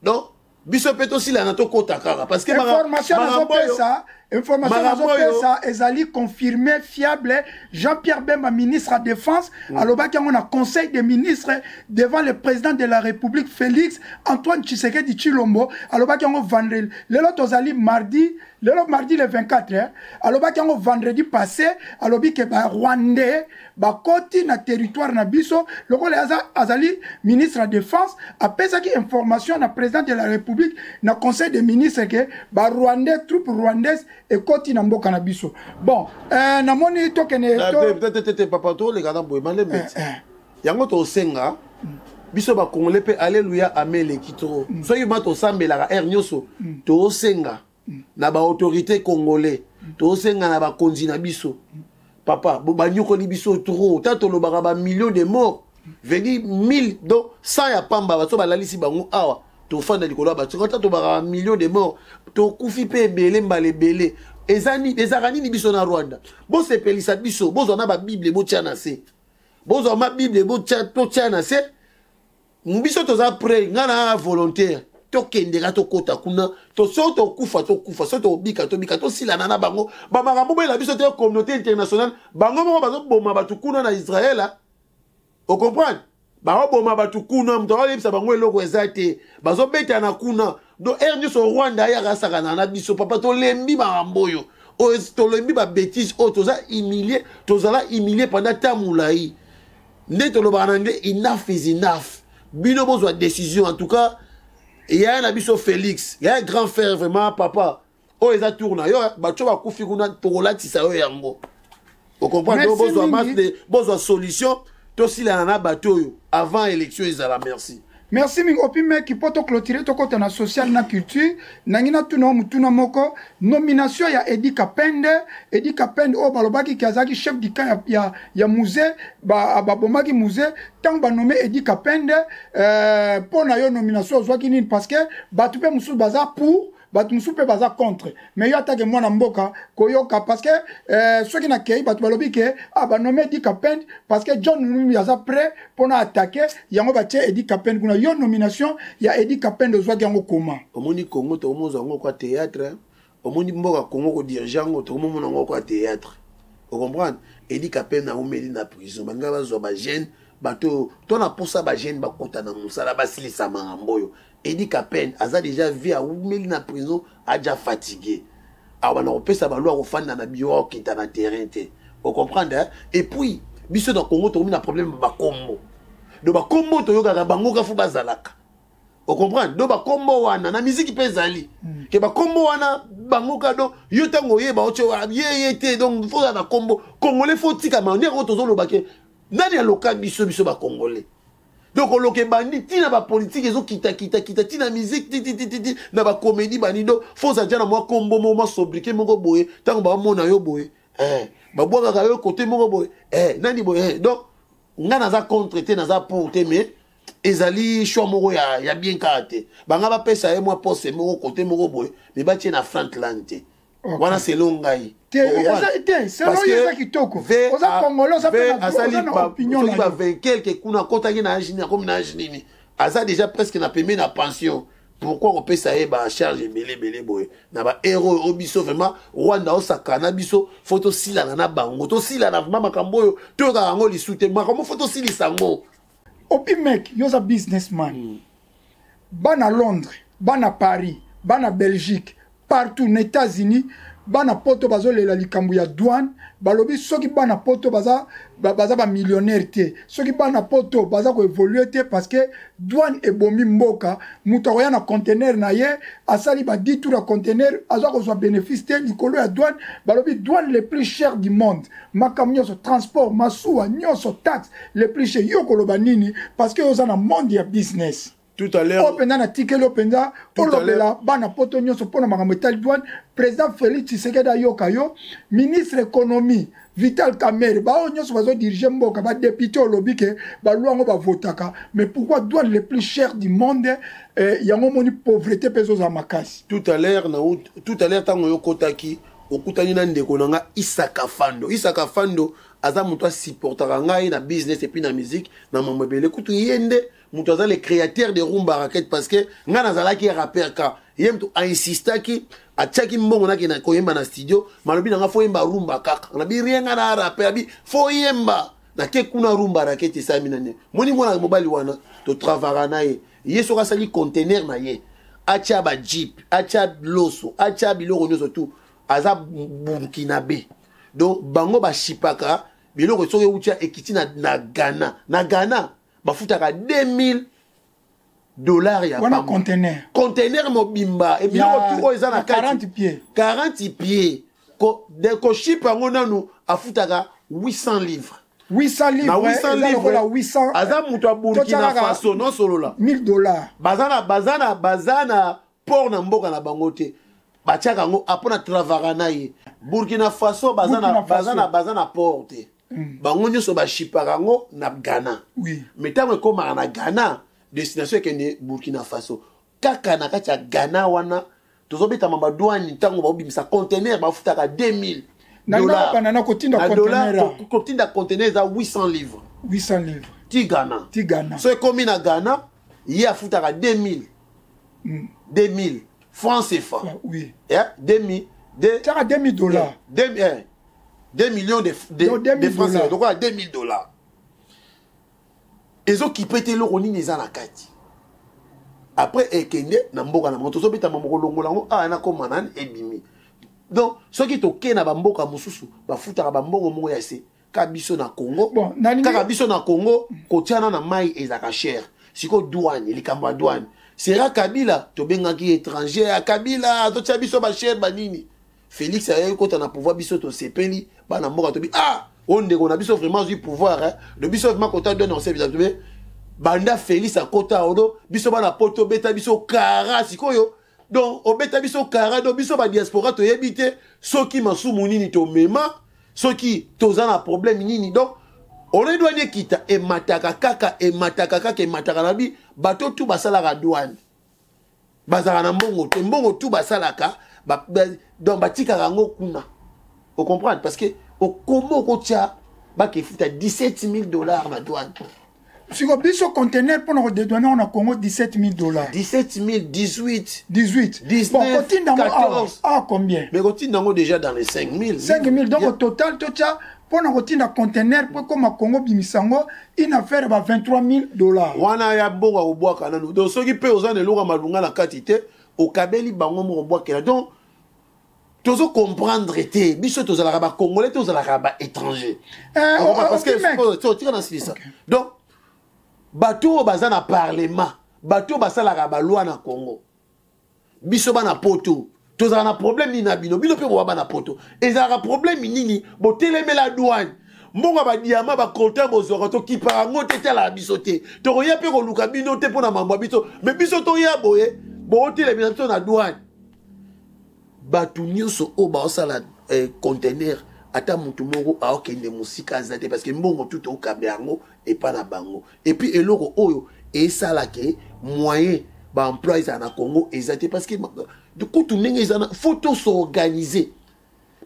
donc biso mpe tosilana, tokota kaka, parce que Information nazopesa, information nazopesa ezali confirmé, fiable. Jean-Pierre Bemba, ministre ya défense, alobaki yango na conseil des ministres devant le président de la République Félix Antoine Tshisekedi Tshilombo. Alobaki yango vendredi, lelo tozali mardi, lelo mardi le 24, eh? Alobaki yango vendredi passé. Alobi ke barwandais bakoti na territoire na biso. Lokola azali ministre ya défense, apesaki information na président de la République na conseil des ministres ke barwandais, troupe rwandaise ekoti na mboka na biso. Bon, namoni tokende. Te, papa, toleka na boye malembe. Yango tosenga biso bacongolais mpe, alleluya, ameleki trop. Soki ma tosambelaka heure nyonso, tosenga na baautorité congolais, tosenga na bakonzi na biso. Papa, banyokoli biso trop. Ta tolobaka bamillion de morts veni 1000, donc 100 ya pamba, bato balalisi bango awa, tofanda likolo ya bato. Ta tolobaka bamillion de morts, tokufi mpe ebele, mbala ebele. Ezalaka nini biso na Rwanda? Bosepelisa biso, bozwa na babible, botia na se, bozwa ma bible, totia na se. Biso toza prêt, ngai na volontaire, tokendeka, tokota kuna. So tokufa, tokufa; so tobika, tobika. Tosilana na bango bamakambo boyela biso te. Communauté internationale, bango moko bazoboma bato kuna na Israel, ocomprendre? Baoboma bato kuna, moto aoyebisa bango eloko eza te, bazobetana kuna. Donc heure nyonso Rwanda ayaka asakana na biso. Papa, tolembi makambo oyo, oyo tolembi babêtises oyo. Toza humilie, tozala humilie pendant temps molai. Nde tolobaka na nde enough is enough. Bino bozwa décision. En tout cas, yaya na biso Félix, yaya grand frère, vraiment papa, oyo eza tour na yo. Bato bakufi kuna, tokolatisa yo yango, ocomprendre? Bozwa masde, bozwa solution, tosilana na bato oyo avant élection ezala. Merci. Merci mingi, Opi Meki. Mpo toclôture, tokɔta na social na culture, nangi natuna yo motuna moko. Nomination ya Edi Kapende, Edi Kapende oyo balobaki ke azalaki chef du camp ya Mzee, babomaki Mzee. Ntango banome Edi Kapende, mpo na yo nomination ozwaki nini? Parce que bato mpe mosusu baza pour. Bato mosusu mpe baza contre, mais yo atake mwana mboka koyoka, parce que soki nakei, bato balobi ke ah, banome Eddy Kapend parce que John Numbi aza prêt mpona attaquer yango, batie Eddy Kapend kuna. Yo, nomination ya Eddy Kapend, ozwaki yango koma? Omoni, Congo tokomozwa yango kwa théâtre. Omoni, mboka Congo, kodirige yango, tokomomona yango kwa théâtre, ocomprendre? Eddy Kapend aumeli na prison. Balinga bazwa bajeune, bato to na mposa, bajeune bakota na mosala, basilisa makambo oyo. Eddy Kapend aza déjà vie, aumeli na prison, aja fatigué. Awa na kopesa balwa kofanda na bureau, akokita na terrain te, ocomprendre, hein? Et puis biso na Congo tokomi na problème bakombo. Do bakombo toyokaka bango kafu bazalaka, ocomprendre? Do bakombo wana na miziki mpe ezali ke bakombo wana bango ka. Do yo ntango oyeba otio ye ye te. Donc faut ozala na kombo congolais, faut otikama ndenge oyo tozoloba ke nani aloka biso, biso bacongolais. Donc oloka ebandi ntina bapolitike, ezokitakita ntina musique, titititi na bacomédie bandi. Do faut ozala tia na mwa kombo moko, mwa sobriquet moko boye. Ntango bamona yo boye, babwakaka yo kote moko boye, nani boye. Donc nga naza contre te, naza pour te, mais ezali choix moko ya bien kaka te. Banga bapesa ye mwa poste moko kote moko boye, mais batie na frontline te. Wana selon ngai. Te, selon yo eza kitoko. Oza congolais, oza mpe na opinion na yo. Ba 20 quelque kuna, akotaki na age nini, akomi na age nini, aza déjà presque na pembe na pension. Pourquoi kopesa ye bacharge ebele ebele boye na bahéros oyo? Biso vraiment, Rwanda osaka na biso, faut tosilana na bango, tosilana vraiment. Makambo oyo toyokaka yango lisu te, makambo faut tosilisa yango. Opi Mek, yo oza businessman. Bana Londres, bana Paris, bana Belgique, partout na États-Unis, bana Poto bazolela likambo ya douane. Balobi soki bana Poto baza, baza bamillionnaire te, soki bana Poto baza koévolue te, parce que douane ebomi mboka. Moto akoya na conteneur na ye, asali ba 10 tour ya conteneur, aza kozwa bénéfice te likolo ya douane. Balobi douane le plus cher du monde, makambo nyonso, transport, masuwa nyonso, taxe le plus cher. Yo koloba nini? Parce que oza na monde ya business. Tout à l'heure Oyo mpenza natikeli yo mpenza, olobela bana Poto nyonso mpona makambo etali douane. Président Félix Tshisekedi ayoka yo, ministre économie Vital Kamerhe, baoyo nyonso bazodirige mboka, badepute. Olobi ke balwa yango bavotaka, mais pourquoi douane le plus cher du monde? Yango omoni pauvreté mpe ezozala makasi. Tout à l'heure na tout à l'heure, ntango yokotaki, okutani na ndeko na nga Isaka Fando. Isaka Fando aza moto asupportaka ngai na business et puis na musique, na mambo ebele. Kutu ye nde moto aza le créateur de Rumba Racket, parce que ngai nazalaki rappeur ka ye moto ainsistaki, atiaki mbongo nakende koyemba na studio. Malobi na nga, faut yemba rumba kaka. Nabi rien, nga na rappeur. Abi faut yemba. Nake kuna, Rumba Racket esalami na nde. Moni mwana mobali wana, totravaka na ye. Ye soki asali conteneur na ye, atia bajeep, atia loso, atia biloko nyonso tu. Aza burkinabé, donc bango bashipaka biloko. Soki eutia ekiti na Ghana, na Ghana bafutaka 2000 dollars ya wana conteneur. Conteneur mobimba, biloko tu oyo eza na kati, 40 pieds. 40 pieds. Koshipa yango nanu, afutaka 800 livres. 800 livres? Na 800 livres. 800. Aza moto ya Burkina Faso, nosolola. 1000 dollars. Baza na port na mboka na bango te, batiaka yango mpo na travaka na ye. Burkina Faso baza na port te. Bango nyonso bashipaka yango na Ghana. Mais ntango ekómaka na Ghana, destination ekende Burkina Faso. Kaka na kati ya Ghana wana tozobetama badwani. Ntango baobimisa conteneur, bafutaka 2000. Dollar kotinda conteneur. Kotinda conteneur eza 800 livres. 800 livres. Ti Ghana. Ti Ghana. So ekomi na Ghana, ye afutaka 2000, 2000 francs CFA. Oui. Yeah, 2000. Tiaka 2000 dollars. 2, 2 millions de francs CFA. Donc 2000 dollars. Ezokipe te eloko nini eza na kati. Après ekende na mboka na bango, tozobetama mokolongola yango awa nakoma nani ebimi. Donc soki tokei na bamboka mosusu, bafutaka bambongo moko ya se. Kaka biso na Congo, bon, kaka biso na Congo, kotiana na mai ezalaka cher. Sikoyo douane, likambo ya douane sera Kabila, tobengaki étranger ya Kabila, totia biso bachere banini. Félix ayaki kota na pouvoir, biso tosepeli, bana mboka tobi: "Ah, oyo ndeko na biso vraiment azwi pouvoir, hein." De biso vraiment kota douane osepela tobe. Banda Félix akota odo, biso bana Poto obeta biso kara sikoyo. Donc obeta biso kara. Donc biso badiaspora toyebi te soki masumu nini tomema, soki toza na problème nini. Donc ole douane ekita, emataka kaka, emataka kaka, emataka. Na bi bato tu basalaka douane. Bazalaka na mbongo te, mbongo tu basalaka donc batikaka yango kuna. Ocomprendre? Parce que okoma okotya bakefuta 17 000 $ na douane. Siko biso conteneur mpona kodédouane yango na Congo, 17 000 $. 17 000, 18. 18. 19. Bon, kotinda yango awa. 14. Awa combien? Mais kotinda yango déjà dans les 5 000. 5 000. Donc au total, totya mpona kotinda conteneur mpo ekóma Congo, bimisa yango, une affaire ba 23 000 $. Wana ya mbongo ya kobwaka nanu. Donc soki mpe oza na eloko ya malunga na kati te, okabeli bango moko obwakela. Donc tozo comprendre te, biso tozalaka bacongolais, tozalaka baétranger. Parce que tika na silisa. Donc bato oyo baza na parlement, bato oyo basalaka baloi na Congo, biso bana Poto tozala na problème nini na bino? Bino mpe boba bana Poto, ezalaka problème nini botelemela douane? Mbongo ya badiamant, bacoltan bozwaka, tokipaka yango te, etalaka biso te. Tokoya mpe koluka bino te mpo na mambo ya biso, mais biso toya boye, bootelemela biso na douane. Bato nyonso oyo baosala conteneur, ata motu moko aokende mosika aza te, parce que mbongo tu tokabe yango epa na bango. Et puis eloko oyo esalaka moyen baemploi ezala na Congo eza te, parce que kutu ndenge eza na, faut tos'organiser.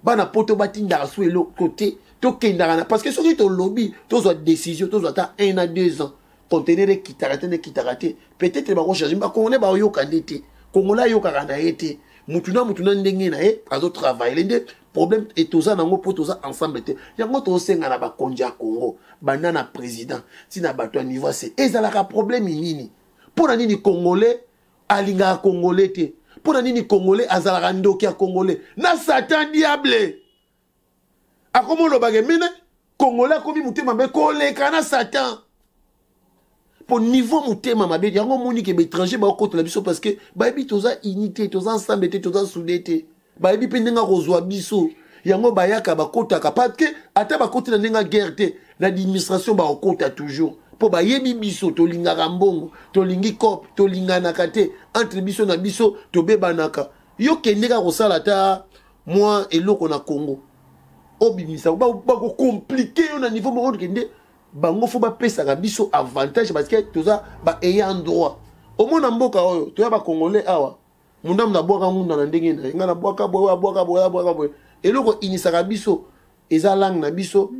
Bana Poto batindaka so eloko te, tokendaka na, parce que soki tolobi tozwa décision, tozwa ata 1 à 2 ans, conteneur ekitaka te, nekitaka te, peut-être bakochange. Bakongolais baoyoka nde te, Congolais ayokaka na ye te. Mutu na mutu na ndenge na ye azotravaille nde. Problème e toza nango mpo toza ensemble te. Yango tozosenga na bakonzi ya Congo, banda na président ntina bato ya niveau se, ezalaka problème nini? Mpo na nini Congolais alingaka Congolais te? Mpo na nini Congolais azalaka ndoki ya Congolais na Satan diable? Akomi olobaka mine, Congolais akomi motema mabe koleka na Satan. Mpo niveau motema mabe yango, omoni ke baétranger bakotela biso, parce que bayebi toza uni te, toza ensemble te, toza soudé te. Bayebi mpe ndenge akozwa biso, yango bayaka bakotaka, parce que ata bakoti na ndenge ya guerre te, na administration bakokota toujours, mpo bayebi biso tolingaka mbongo, tolingi coop, tolinganaka te entre biso na biso, tobebanaka. Yo kende kaka kosala ata mwa eloko na Congo, obimisa, bakocompliquer yo na niveau moko. Kende bango, faut bapesaka biso avantage, parce que toza baayant droit. Omona mboka oyo toya, bacongolais awa, mundamu nabwaka ngunda na ndenge na ye, ngai nabwaka boye, abwaka boye, abwaka boye. Eloko inisaka biso eza langue na biso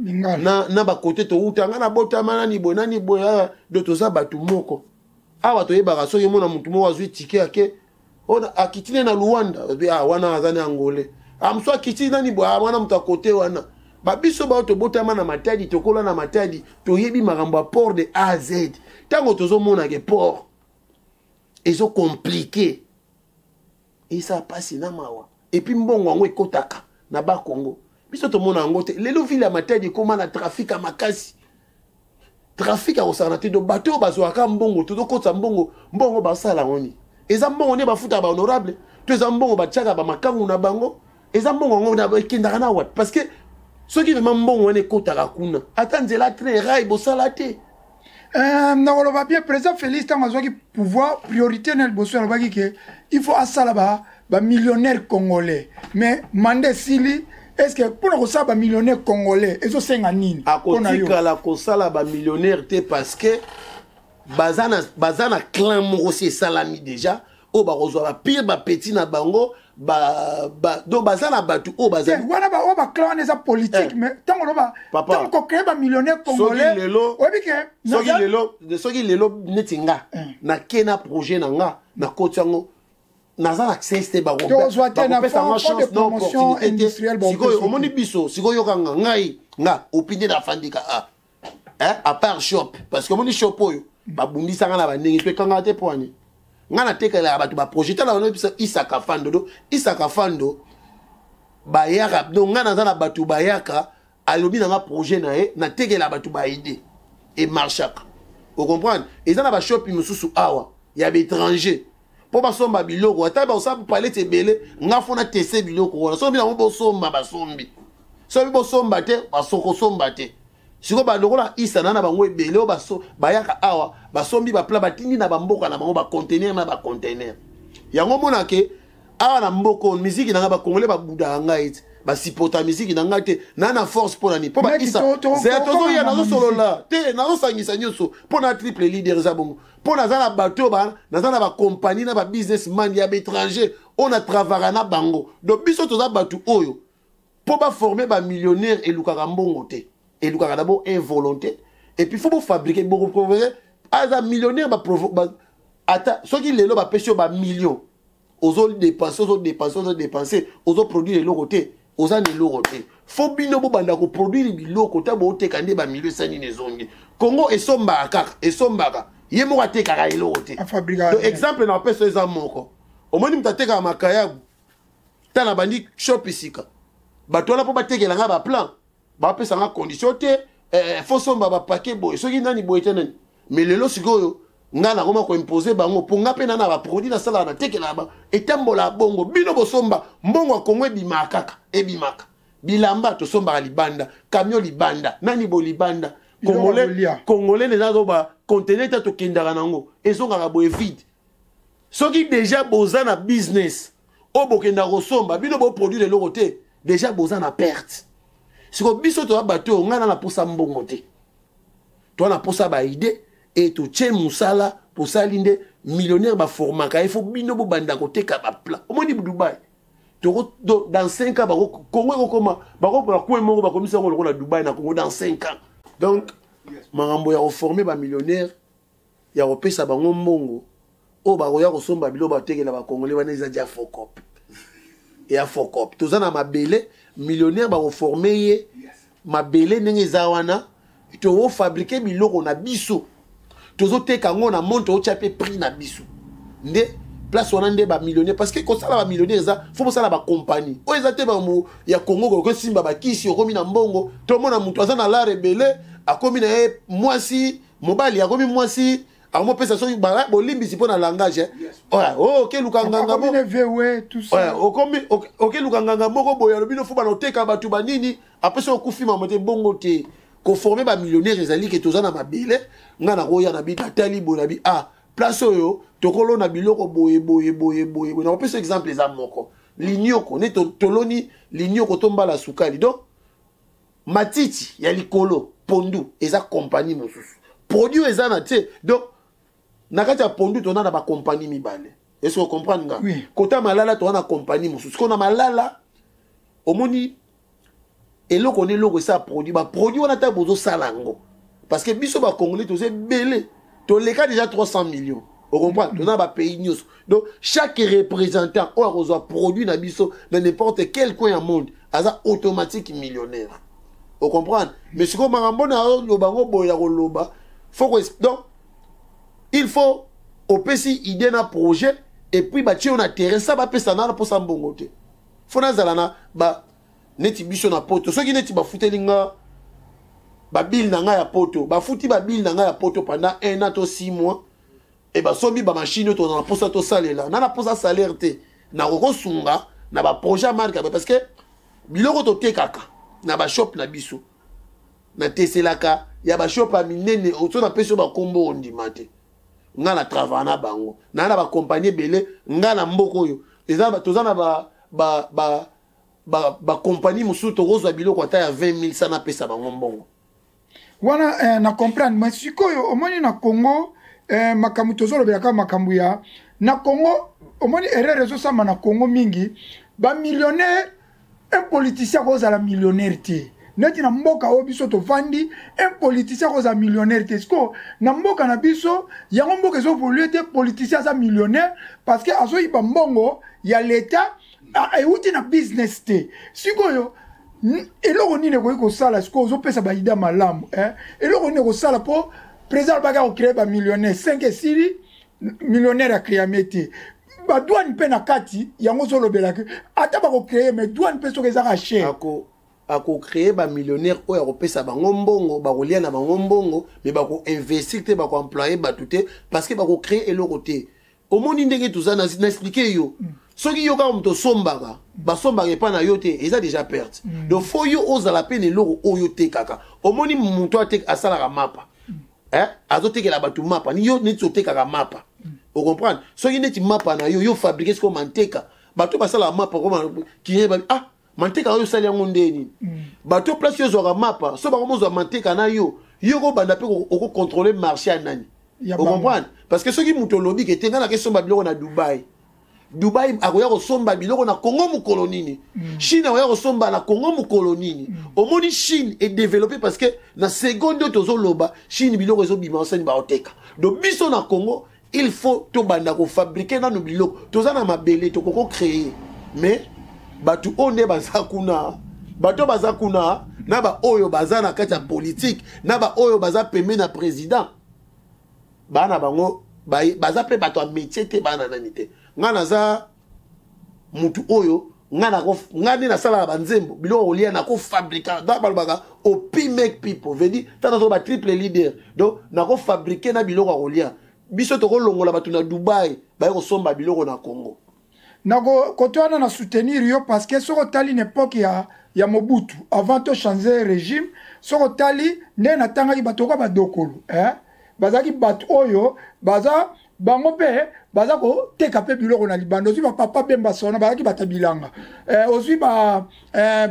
na bakote touta. Ngai nabotama nani boye, nani boye, do toza bato moko awa. Toyebaka soki omona motu moko azwi tike, ake akiti ne na Luanda, ah, wana aza ne Angolais. Mosu akiti nani boye, ah, wana moto akote wana. Babiso bao tobotama na Matadi, tokola na Matadi, toyebi makambo ya port de A à Z. Ntango tozomona ke port ezocompliquer, eza mpasi na mawa. Et puis mbongo yango ekotaka na Bakongo, biso tomona yango te. Lelo ville ya Matadi ekóma na trafic ya makasi, trafic ya kosakana te. Do bato oyo bazwaka mbongo, tozokotisa mbongo, mbongo basala yango nini? Eza mbongo nde bafutaka bahonorable to eza mbongo batiaka bamakangu na bango? Eza mbongo yango ekendaka na wapi? Parce que soki vraiment mbongo wana ekotaka kuna, ata nzela, train, rail bosala te. Nakoloba bien, président Félix, ntango azwaki pouvoir, priorité na liboso alobaki ke il faut asala bamillionnaire congolais. Mais mandat esili. Est ce que mpona kosala bamillionnaire congolais ezosenga nini? Akotikala kosala bamillionnaire te, parce que baza na clan moko si esalami déjà, oyo bakozwa bapire bapeti na bango donc baza na bato oyo bazali wana. Oyo baclan wana eza politique. Mais ntango oloba, ntango kocréer bamillionnaire congolais, oyebi ke Soki lelo neti nga nake na projet na nga, nakoti yango, naza na accès te, bakopesanga chance na opportunité te. Sikoyo omoni biso, sikoyo yokanga ngai, nga opi nde nafandika a à part shop, parce que omoni shop oyo babundisanga na bandenge to ekangaka te. Mpo ani ngai natekelaka bato baprojet. Tala wana biso Isaka Fando, do Isaka Fando bayaka. Donc ngai naza na bato bayaka, alobi nanga projet na ye, natekela bato baide, emarchaka. Ocomprendre? Eza na bashopi mosusu awa ya baétranger, mpo basomba biloko, ata basala palette ebele, nga faut nateste biloko wana. Soki bango bosomba, basombi; soki bosomba te, basokosomba te. Sikoyo balokola isa na bango ebele oyo bayaka awa, basombi bapla, batindi na bamboka na bango, baconteneur na baconteneur. Yango omonake awa na mboka oyo, miziki na ngai, bakongole babudaka ngai ete basipota miziki na ngai te. Na force mpo na nini? Mpo baisa zela, tozoya, nazosolola te, nazosangisa nyonso mpo na triple leader. Eza bongo. Mpo naza na bato oyo, naza na bacompagnie na babusinessman ya baétranger oyo na travaillaka na bango. Donc biso toza bato oyo mpo baforme bamillionnaire elukaka mbongo te, elukaka d'abord involonté et puis faut bofabriquer. Bokoprovoke aza millionnaire, ata soki lelo bapesi yo bamillion, ozodépenser, ozodépenser, ozodépenser, ozoproduire eloko te, oza na eloko te. Faut bino bobanda koproduire biloko ta booteka nde bamilio esa nini ezongi. Congo esombaka kaka, esombaka, ye moko atekaka eloko te. Donc exemple na bapesa eza moko: omoni moto atekaka makayabu, tala bandi shop esika bato wana mpo batekela nga baplan, bapesa nga condition te, faut somba bapaquet boye, soki nani boye te nani. Mais lelo sikoyo nga nakoma koimpose bango, mpo nga mpe na na baproduit nasalaka, natekelaka ba etambola bongo. Bino bosomba, mbongo ya Kongo ebimaka kaka, ebimaka. Bilamba tosombaka libanda, camion libanda, nani bo libanda. Congolais, congolais eza azoba conteneur te, tokendaka nango, ezongaka boye vide. Soki déjà boza na business oyo bokendaka kosomba, bino boproduire eloko te, déjà boza na perte. Siko biso toza bato oyo ngai na naposa mbongo te, toza na posa baidée e totie mosala, tosali nde millionnaire baformaka ye. Faut bino bobanda koteka baplat. Omoni Dubai, dans 5 ans Congo ekokoma, bakopona coin moko, bakomisa yango lokola Dubai na Congo dans 5 ans. Donc makambo ya koforme bamillionnaire, ya kopesa bango mbongo oyo bakoya kosomba biloko batekela bacongolais wana, eza dia focop, eya focop. Toza na mabele, millionnaire bakoforme ye, mabele ndenge eza wana, tokofabriquer biloko na biso, tozoteka yango na monde, tozotya mpe prix na biso. Nde place wana nde bamillionnaire, parce que kosala bamillionnaire eza faut bosala bacompagnie oyo eza te bango ya Kongo kosimba bakisi, okomi na mbongo. Tomona moto aza na lare ebele, akomi na ye mwasi, mobali akomi mwasi, akomopesa soki bolimbisi mpo na langage, okeluka nganga, okeluka nganga moko boye, alobi no faut bana oteka bato banini, apesi okufi mamo te. Bongo te. Koforme bamillionnaire ezali ke toza na mabele. Ngai nakoya na bi, natali boye, na bi ah, place oyo tokolona biloko boye boye boye boye boye. Nakopesa exemple eza moko: linioko nde toloni linioko to mbala sukali. Donc matiti ya likolo, pondu, eza compagnie mosusu, produit eza na te. Donc na kati ya pondu toza na bacompagnie mibale. Est-ce que comprendre nga? Oui. Kota malala, toza na compagnie mosusu. Ko na malala, omoni eloko na eloko esa produit, baproduit wana ntango bozosala yango, parce que biso bacongolais toza ebele, toleka déjà 300 millions, ocomprendre? Toza na bapays nyonso. Donc chaque représentant oyo akozwa produit na biso na n'importe quel coin ya monde aza automatique millionnaire, ocomprendre? Mais sikoyo makambo na oloba yango boye ya koloba, faut donc il faut opesi idée na projet et puis batie yo na terrain sa bapesa na mposa mbongo te. Faut nazala na ba neti biso na Poto, soki neti bafuteli nga babilles na ngai ya Poto, bafuti babilles na ngai ya Poto pendant un an to 6 mois e basombi bamachine oyo toza na mposa tosalela, na mposa salaire te, nakokosunga na baprojet ya marque, parce que biloko totekaka na bashop na biso, nateselaka ya bashop ya minene. So napesi yo bakombo, ondima te. Nga na travaille na bango, naa na bacompagnie ebele. Nga na mboka oyo toza na bacompagnie mosusu, tokozwa biloko ata ya 20 000 sa napesa bango mbongo. Wana na comprendre. Mais sikoyo omoni na Congo, makambo tozolobela kaka makambo ya na Congo. Omoni erreur ezosama na Congo mingi, bamillionnaire, un politicien akozala millionnaire te. Neti na mboka oyo biso tovandi, un politicien akozala millionnaire te. Sikoyo na mboka na biso yango, mboka ezoévoluer te. Politicien aza millionnaire parce que azoyiba mbongo ya leta, euti na business te. Sikoyo eloko nini ekoki kosala? Sikoyo ozopesa baidées malamu, eh? Eloko nini ekosala mpo président alobaki akocréer bamillionnaire 5, esili, millionnaire acréame te? Badouane mpe na kati yango ozolobelaki, ata bakocréer, mais douane mpe soki ezaka cher. Akocréer bamillionnaire oyo akopesa bango mbongo, bakolia na bango mbongo, mais bakoinvestir te, bakoemployer bato te, parce que bakocréer eloko te. Omoni ndenge toza na expliquer yo, soki yo kaka moto osombaka, basombaka epai na yo te, eza déjà perte. Donc faut yo ozala mpe na eloko oyo otekaka. Omoni moto asalaka mapa, eh? Azotekela bato mapa, ni yo neti otekaka mapa, ocomprendre? Soki neti mapa na yo, yo fabriquer sikoyo manteka, bato basalaka mapa koma kiye babi: "Ah, manteka oyo osali yango nde nini?" Bato place yo ozwaka mapa, so bango mozwa manteka na yo, yo kobanda mpe okocontrôle marché ya nani. Ocomprendre? Parce que soki moto olobi ke te, ngai nakesomba biloko na Dubai, Dubai akoya kosomba biloko na Congo mokolo nini? Chine akoya kosomba na Congo mokolo nini? Omoni, Chine edéveloppe parce que na seconde oyo tozoloba, Chine biloko ezobima, osani baoteka. Donc biso na Congo, il faut tobanda kofabriquer nanu biloko. Toza na mabele, tokoko créer, mais bato oyo nde baza kuna, bato baza kuna na baoyo baza na kati ya politike, na baoyo baza pembeni na président, baa na bango baza mpe bato ya métier te, baa na nani te. Ngai naza mutu oyo, ngai nde nasalaka banzembo, biloko kolia nakofabrika. Donc balobaka opi make people veut dire ntango nazoba triple leader. Donc nakofabrike na biloko ya kolia. Biso tokolongola bato na Dubai baye kosomba biloko na Congo. Na kote wana na soutenir yo, parce que soki otali na époque ya Mobutu, avant to changer régime, soki otali nde natangaki bato oka badokolo, eh? Bazalaki bato oyo baza bango mpe baza koteka mpe biloko na libanda. Ozwi bapapa Bemba Saolona, bazalaki bato ya bilanga, ozwi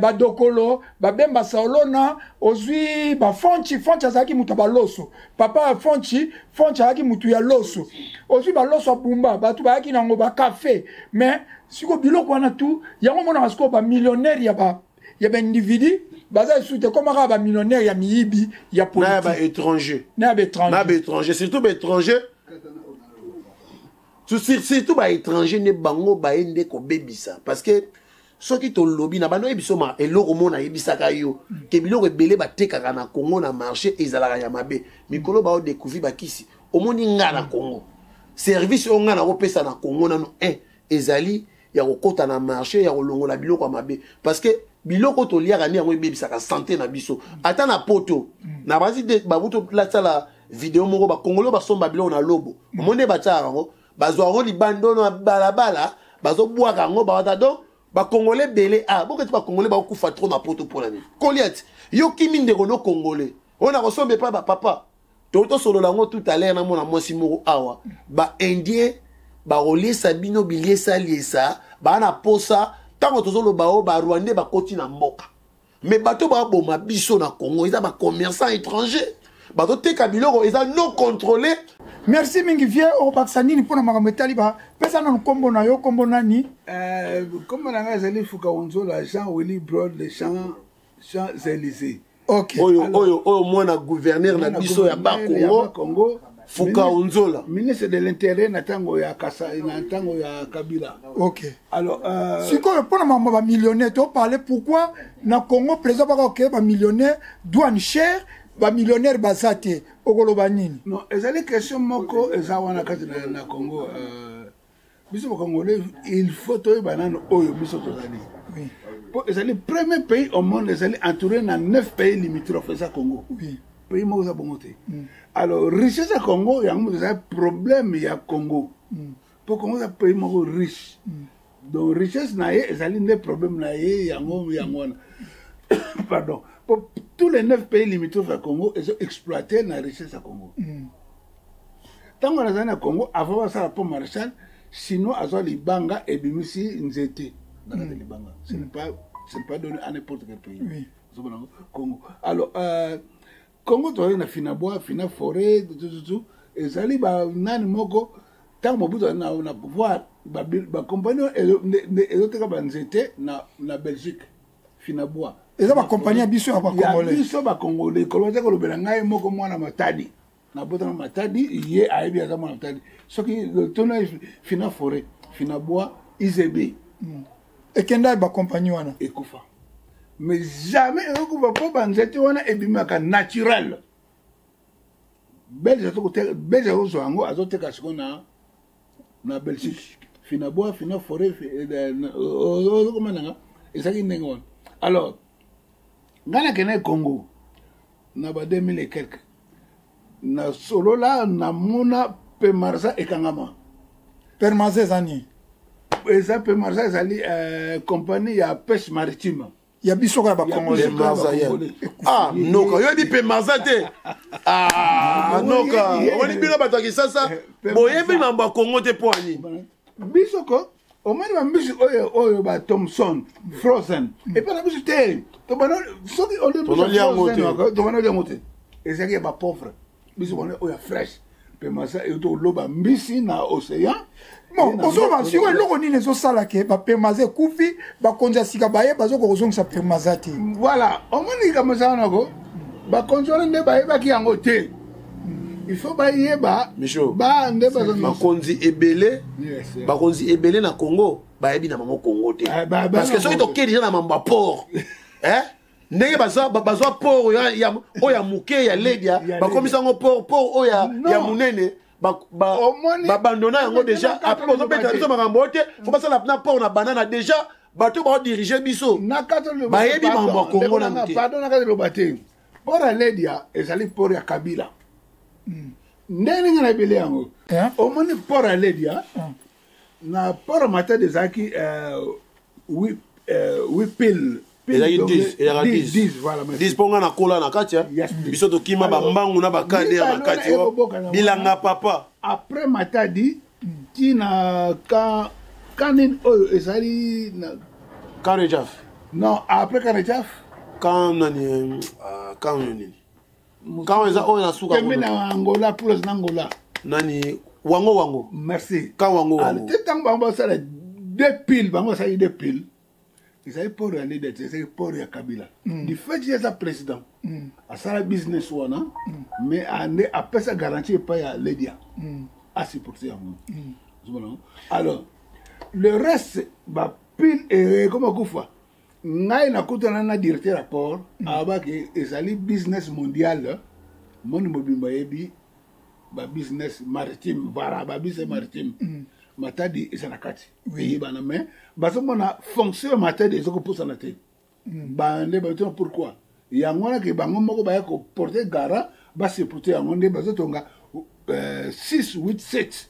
badokolo, babemba Saolona, ozwi bafonchi. Fonchi azalaki moto ya baloso, papa ya Fonchi. Fonchi azalaki motu ya loso. Ozwi baloso ya Bumba, bato bayaki nango bakafe. Mais sikoyo biloko wana tu yango omonaka sikoyo bamillionnaire ya baindividu baza esu te, koma kaka bamillionnaire ya miyibi ya na ya baétranger. Na ya baétranger. Na baétranger, surtout baétranger, surtout baétranger nde bango baye nde kobebisa. Parce que soki tolobi na bando, oyebi so ma eloko mo nayebisaka yo ke biloko ebele batekaka na Congo na marché ezalaka ya mabe. Mikolo baodécouvrir bakisi. Omoni, nga na Congo, service oyo nga nakopesa na Congo nano 1 ezali ya kokɔta na marché, ya kolongola biloko ya mabe, parce que biloko toliaka nde yango ebebisaka santé na biso. Ata na poto na basi babuto lasala video moko, bakongolo basomba biloko na lobo. Omoni nde batiaka yango, bazwa yango libanda na balabala, bazobwaka yango, bawata. Donc bakongole ebele, a boketi bakongole bakokufa trop na poto. Mpona nini? Kolia ti yo kimi ndeko no Congolais oyo nakosomba epai bapapa. Tosolola yango tout à l'heure. Namona mwasi moko awa, baindien bakoliesa bino biliesaliesa, baa na posa. Ntango tozoloba oyo, barwandais bakoti na mboka, mais bato baboma biso na Congo eza bacommerçant étranger, bazoteka biloko eza non contrôlé. Merci mingi, vieux. Okobakisa nini mpona makambo etali bapesa nanu nkombo na yo? Nkombo nani? Nkombo na ngai ezali Fuka Onzola Jean Willy Brod, le Champs Élysées. Ok. Oyo mwana gouverneur na biso ya Bakongo, Fuka Onzola. Ministre de l'Intérieur na ntango ya Kasa, na ntango ya Kabila. Ok. Alors sikoyo mpona makambo ya bamillionnaire toparle, pourquoi na Congo président baka okeye bamillionnaire, douane cher, bamillionnaire baza te? Okoloba nini? Non, ezali question moko eza wana kati na Congo. Biso bacongolais, il faut toyeba nano oyo biso tozali, po ezali premier pays au monde ezali entouré na neuf pays limitrophes, eza Congo. Pays moko eza bongo te. Alors richesse ya Congo, yango moto ezali problème ya Congo, mpo Congo eza pays moko riche. Donc richesse na ye ezali nde problème na ye. Yango wana, pardon, po tous les neuf pays limitrophes ya Congo ezo exploité na richesse ya Congo. Ntango nazali na Congo, avant basala pont Maréchal, Chinois azwa libanga, ebimisi nzete na kati ya libanga. Ce n'est pas donné à n'importe quel pays. Ozomona yango Congo. Alors Congo tozali na Finabois, Fina Forêt, tututu ezali banani moko. Ntango Mobutu azali na pouvoir, bakompagnie ezoteka banzete na Belgique, Finabois. Eza bakompagnie ya biso ya ya bacongolais. Biso bacongolais. Koloba te, kolobela ngai moko mwana Matadi, nabotama Matadi, ye ayebi, aza mwana Matadi. Soki tona Fina Forêt, Fina Bois, IZB. Ekenda bakompagnie wana. Ekufa, mais jamais ekokufa, mpo banzete wana ebimaka naturel. Belge azokoteka, Belge azozwa yango, azoteka sikoyo na Belgique. Fina Bois, Fina Forêt, ozokoma nanga ezalaki ndenge wana. Alors ngai nakende Congo na ba 2000 et quelque, nasolola, namona Pemarsa ekangama. Permasa eza nini? Eza Pemarsa, ezali compagnie ya pêche maritime. Ya biso kaka bacongolais. Pemarsa ye. Ah, noka oyebi Pemarsa te? Ah, noka omoni bino bato ya Kisasa boyebi mambo ya Kongo te, mpo ani? Biso ko omoni bambisi oyo ba Thomson frozen epai na biso te. Tobana soki Tonolia yango te. Tobana yango te, ezalaki ya bapauvre. Biso bana oyo ya fresh. Pemasa euti koloba mbisi na océan. Bon, ozoloba sikoyo eloko nini ezosala ke bapemaza ekufi, bakonzi ya sika baye bazokoka kozongisa pemaza te? Voilà, omoni likambo eza wana ko bakonzi wana nde bayebaki yango te. Il faut bayeba. Micho, ba nde baza bakonzi ebele. Yes. Bakonzi ebele na Congo bayebi na bango Congo te. Ah, parce que soki tokei deja na mambo ya port, eh? Ndenge bazwa port oyo ya moke ya Ledia, Ya bakomisa yango port oyo Non. ya monene, babandona yango déjà. Après bazobetela biso makambo oyo te, fo basala na port na banana déjà. Bato baodirige biso Na kati oloba- bayebi pardon, mambo ya Congo ndeko nanu nanga, te. Pardon, na kati loba te. Port ya Ledia ezali port ya Kabila. Ndenge ngai nayebeli yango, Eh? omoni port ya Ledia na port ya Matadi ezalaki huit pile. Ezalaki 10, ezalaka 10. 10, voilà, merci. 10, mpo nga nakola na kati ya Yes, please. biso tokima Alors, bambangu na bakade ya na mibale kati wana ekoboka na bilanga wana. papa. Après Matadi ntina ka nini oyo ezali na Kanejaf. Non, après Kanejaf. Kan nani, kan nini, kan eza oyo na suka Pembe kuna. na Angola, plus na Angola. Nani, wango wango. Merci. Kan wango Ah, wango. te ntango bango basala deux piles, bango basali deux piles, ezali port ya Ledia te, ezali port ya Kabila. Du fait ye aza président, asala business wana, mais ande apesa garantie epai ya Ledia, asupporte yango. Ozomona yango? Alors le reste, bapile ekoma kufa. Ngai nakutana na directeur ya port, abaki ezali business mondial, moni mobimba yebi babusiness maritime. Voilà, babusiness maritime, Matadi eza na kati, eyebana. Mais bazomona fonction ya Matadi ezokopusana te. Bande batuna pourquoi yango wana ke bango moko baya koporte gara, basupporte yango. Nde bazotonga 6, 8, 7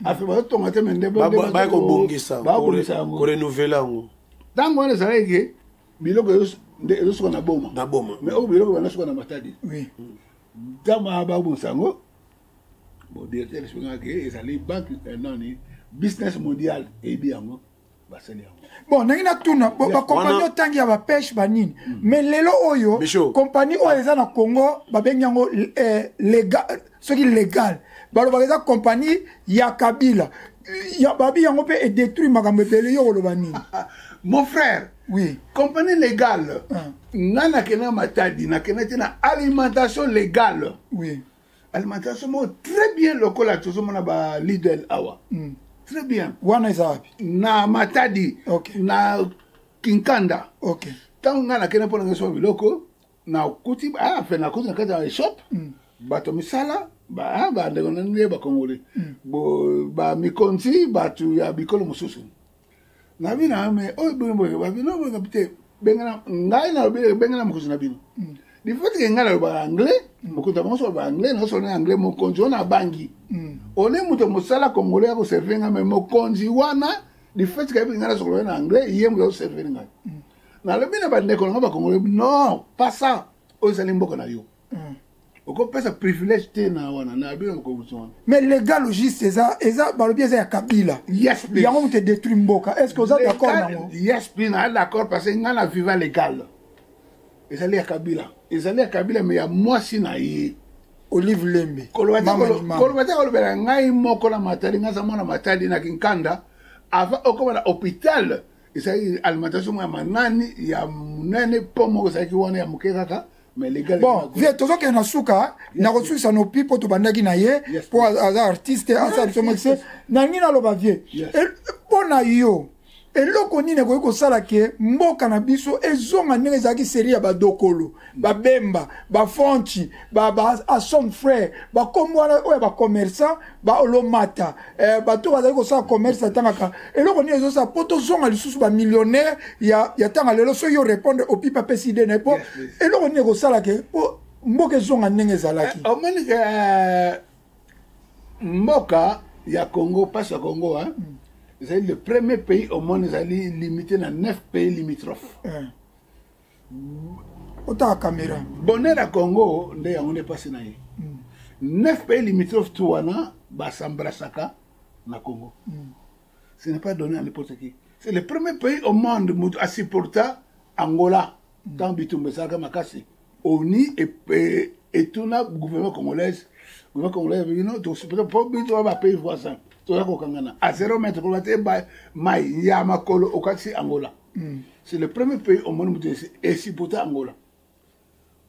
afe bazotonga te, me nde Baya kobongisa. Babongisa yango. Korenouveler yango. Ntango wana ezalaki ke biloko nde ezosuka na Boma. Na Boma. Mais oyo biloko banasuka na Matadi. Ntango babongisa yango, bon, directeur esengaka ke ezali banque, nani, business mondial eyebi yango, basali yango. Bon, ndenge natuna bakompagnie otangi ya bapêche banini, mais lelo oyo Michaud. Compagnie oyo eza na Congo babengi yango légal, soki légal balobaka eza compagnie ya Kabila. Babi yango mpe edétruire makambo ebele. Yo koloba nini? Mon frère, compagnie légale, nga nakende na Matadi, nakende te na alimentation légale. Alimentation moko très bien, lokola tozomona ba Lidl awa, très bien. Wana eza wapi? Na Matadi. Na Kinkanda. Ntango ngai nakende mpo na ngai soma biloko, nakuti fe nakuti na kati ya shop bato misala, bandeko na nde bakongole, bamikonzi, bato ya bikolo mosusu. Nabi na me oyo boye boye, babino boye te, bengana ngai. Nalobi bengana mokonzi na bino. Du fait ke ngai nalobaka anglais, mokonzi ya bango so aloba anglais, naosolo na anglais. Mokonzi wana abangi one moto mosala congolais ya koservir ngai, me mokonzi wana, du fait ke ayebi ngai nasokolola na anglais, ye moto azoservir ngai. Nalobi na bandeko na ngai bakongolais: non, pas ça, oyo ezali mboka na yo, okopesa privilège te na wana. Nalobi na mokonzi wana. Mais légal au juste eza balobi eza ya Kabila. Yes, please. Yango moto edétruire mboka, est ce que oza d'accord nango? Yes please, naa d'accord, parce que ngai na viva légal ezali ya Kabila, ezali ya Kabila, me ya mwasi na ye. Olive Lembe. Koloba te. Mama ni mama. Koloba te, kolobela ngai moko na Matadi. Ngai aza mwana Matadi na Kinkanda. Avant okoma na hôpital, ezalaki alimentation moko ya manani ya monene, mpo moko ezalaki wana ya moke kaka, mais légal. Bon, vie, tozokende na suka na kosukisa nopi mpo tobandaki na ye mpo aza artiste, asala biso mokise. Nalingi naloba, vie, mpo na yo eloko nini ekoki kosala ke mboka na biso ezonga ndenge ezalaki, série ya badokolo, babemba, bafonti, ba Asson Frère, bakombo wana oyo ya bacommerçant, balomata, bato bazali kosala commerce atangaka? Eloko nini ezosala mpo tozonga lisusu bamillionnaire ya ntanga lelo? Soki yo répondre, opipa apesi idée na ye mpo Yes, please. eloko nini ekosala ke mpo mboka ezonga ndenge ezalaki? Omoni ke mboka ya Congo, mpasi ya Congo, hein? Ezali le premier pays au monde ezali limité na 9 pays limitrophes. Otaka caméra. Bonheur ya Congo nde yango nde mpasi na ye. 9 pays limitrophes tu wana basambrasaka na Congo. Ce n'est pas donné à n'importe qui. C'est le premier pays au monde moto asupporta Angola. Ntango bitumba esalaka makasi, oni etuna gouvernement congolaise. Gouvernement congolais abiki no tosupporte mpo biso ba bapays voisin toza kokangana a zero mètre koloba te mai ya makolo okatisi Angola. C'est le premier pays au monde moto esupporte Angola.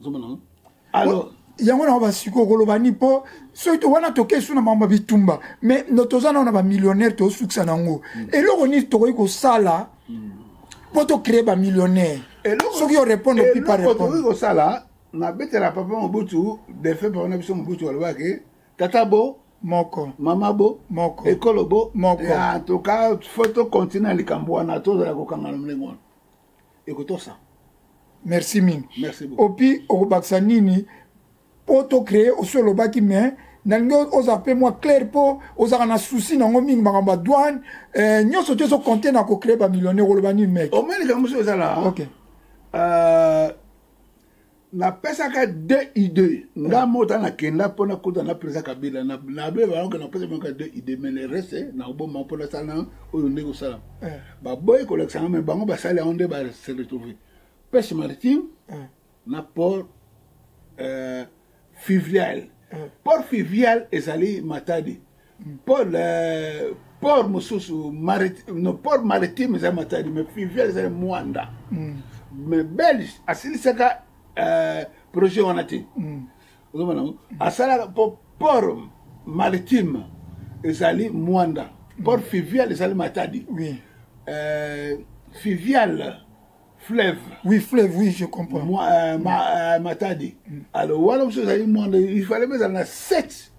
Ozomona alors yango na basikoyo koloba ni mpo soki wana toke su na makambo ya bitumba, mais no toza nao na bamillionnaire, tosukisa nango. Eloko nini tokoki kosala mpo tocréer bamillionnaire? Soki yo répondre, opi pa répondre. Tokoki kosala, nabetela papa Mobutu, défunt papa na biso Mobutu, alobaki: "Tata bo moko, mama bo moko, ekolo bo moko." En tout cas, faut tocontinue na likambo wana, tozala kokangana ndenge wana, ekotosa. Merci mingi. Merci beaucoup. Opi, okobakisa nini mpo tocréer? Osi olobaki, mais nalingi ozala mpe mwa clair, mpo ozalaka na souci nango mingi, makambo ya douane, nyonso te ezocompter na kocréer bamillionnaire. Oloba nini, mec? Omoni, likambo mosusu ezala, napesaka deux idées. Nga moko nakenda mpo nakuta na président Kabila, nabe bango, napesa bango deux idées, mais le reste nakoboma mpo nasala oyo ndenge osala. Baboyi kolakisa nga, mais bango basali yango nde base retrouve: pêche maritime na port fluvial. Port fluvial ezali Matadi. Port mosusu maritime, no, port maritime ezali Matadi, mais fluvial ezali Mwanda. Mais Belge asilisaka projet wana te. Ozomona yango, asalaka po port maritime ezali Mwanda, port fluvial ezali Matadi. Fluvial, fleuve. Oui, fleuve, oui, je comprends. Moi, Matadi. Alors wana mosusu ezali Mwanda. Il fallait ezala na sept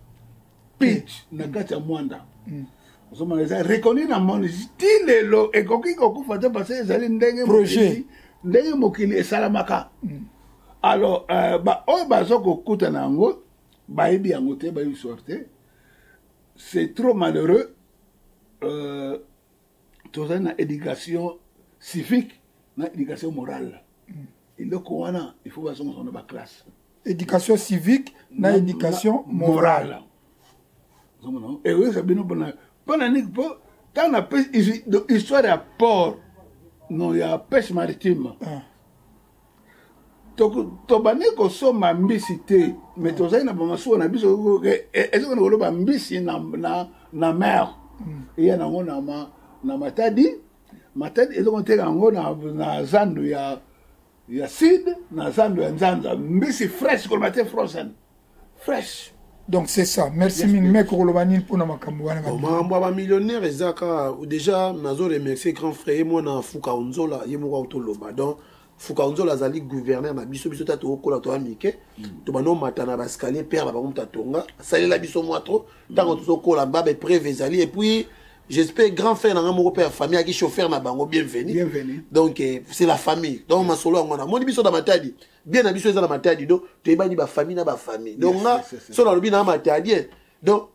pitch na kati ya Mwanda. Ozomona, eza reconnu na monde ti lelo, ekoki kokufa te, parce ezali ndenge projet, ndenge mokili esalamaka. Alors oyo baza kokutana yango, bayebi yango te, bayebi histoire te. C'est trop malheureux. Tozali na éducation civique na éducation morale. Eloko wana, il faut bazongisa na baclasse. Éducation civique na éducation morale. Ekoyesa bino mpona nini? Mpo ntango napesi histoire ya port, non, ya pêche maritime, tobandi kosomba mbisi te, mais tozali na bamasuwa na biso ezokende koloba mbisi na mer, eya nango na Matadi. Matadi ezokoteka yango na zando ya sud, na zando ya Nzanza, mbisi fresh, koloba te frozen, fresh. Donc c'est ça, merci mingi. Mais koloba nini mpona makambo wana? Makambo ya bamillionnaire eza kaka, déjà nazo remercier grand frère, ye mwana Fuka Onzola, ye moko autoloba. Donc Fuka Onzola azali gouverneur na biso. Biso ta tokokola, toya mike, tobanda omata na baescalier père na bango moto atonga, asalela biso mwa trop ntango tozokola, ba bapreuve ezali. Et puis j'espère grand frère nanga moko mpe ya famille aki chauffeur na bango, bienvenu. Bienvenu. Donc c'est la famille. Donc masolo yango wana, moni biso na Matadi, bien na biso eza na Matadi, donc toyebani bafamille na bafamille. Donc nga so nalobi na Matadi, donc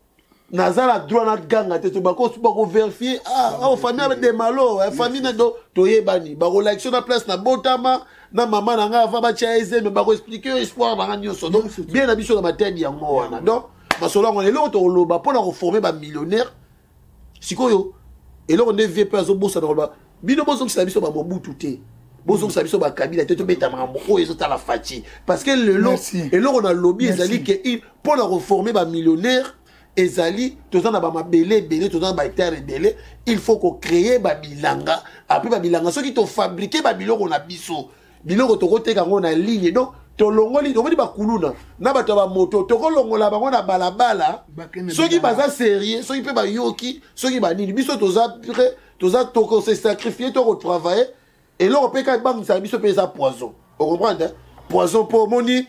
naza na droit na ganga te, to bakovérifier: "Ah, oh, famille de malo, famille na." Donc toyebani, bakolakisa na place na botama na mama na ngai ava batya ezeme, bakoexpliquer yo espoir na nga nyonso. Donc bien na biso na Matadi yango wana. Donc masolo yango wana, eloko tokoloba mpona koformer bamillionnaire sikoyo, eloko nde vie mpe azobosana koloba: bino bozongisela biso bamobutu te, bozongisa biso bakabila te, tobeta makambo oyo ezotala Fatshi, parce que lelo eloko nalobi ezali ke mpo na koformer bamillionnaire ezali, toza na bamabele ebele, toza na bahectare ebele. Il faut kocréer babilanga. Après babilanga, soki tofabriquer babiloko na biso, biloko tokoteka yango na ligne. Donc tolongoli, tomoni bakuluna na bato ya bamoto, tokolongola bango na balabala soki baza sérieux, soki mpe bayoki, soki banini. Biso toza prêt, toza tokose sacrifier, tokotravailler. Eloko mpe ka ebangisaka biso mpe eza poison, ocomprendre? Poison, mpo omoni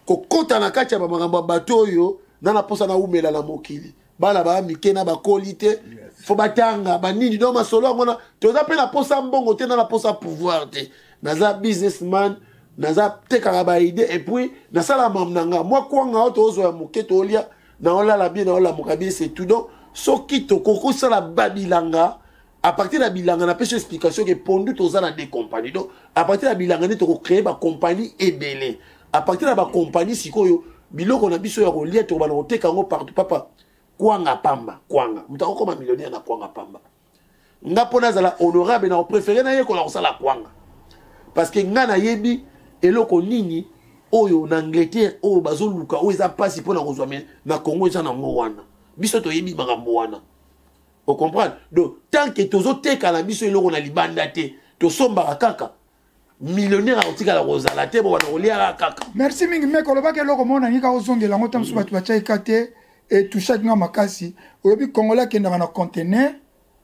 kokɔta na kati ya bamakambo ya bato oyo na mposa naumela na mokili, bana baya mike na bakoli te, fo batanga banini. Donc masolo yango wana, toza mpe na posa mbongo te, na posa pouvoir te. Naza businessman, naza tekaka baidées, et puis nasala mamu na nga mwa kwanga oyo tozwa ya moke, tolia, naolala bien, naolamuka bien, c'est tout. Donc soki tokoki kosala babilanga, à partir ya bilanga, napesi explication ke pondu toza na des compagnies. Donc à partir ya bilanga nde tokocréer bacompagnie ebele. À partir ya bacompagnie sikoyo, biloko na biso ya kolia, tokobana koteka yango partout. Papa, kwanga pamba, kwanga, moto akokoma millionnaire na kwanga pamba. Nga mpo nazala honorable, na kopréférer nayekola kosala kwanga, parce que nga nayebi eloko nini. Oyo na Angleterre oyo bazoluka, oyo eza mpasi mpona kozwa, mais na Congo eza nango wana. Biso toyebi makambo wana, ocomprendre? Donc tant que tozoteka na biso eloko na libanda te, tosombaka kaka, millionnaire akotikala kozala te. Bo bana koliaka kaka. Merci mingi, meke. Olobaki eloko moko nangi kaka ozongela yango. Ta mosusu bato batiaki ka te, etouchaki nga makasi. Oyebi, Congolais akendaka na conteneur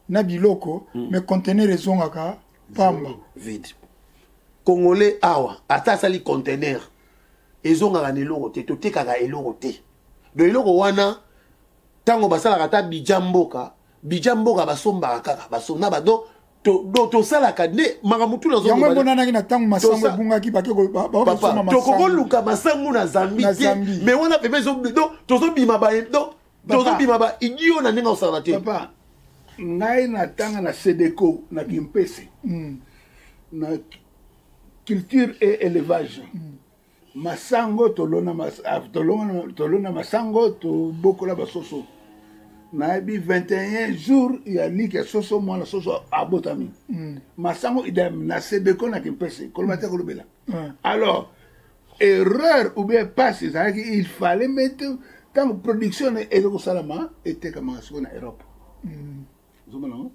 na biloko, mais conteneur ezongaka pamba. Vide. Congolais awa, ata asali conteneur, ezongaka na eloko te. Totekaka eloko te. Donc eloko wana, ntango basalaka ata bija mboka, bija mboka basombaka kaka, basomba bado. Donc tosalaka nde makambo tu. Yango emonanaki na ntango masango ebungaki. Tokokoluka masango na Zambie te, mais wana pepe tozobima ba, donc tozobima ba idiot na ndenge osala te. Papa, ngai natanga na Sedeco na Kimpese, na culture et élevage. Masango tolona, tolona masango, tobokola basoso. Nayebi 21 jours ya like ya soso, mwana soso abotami. Masango idem na Sedeco na Kimpese, koloba te, kolobela. Alors erreur ou bien passe ezalaki, il fallait mettre ntango production eza kosalama, etekamaka sikoyo na Europe. Ozomona ngo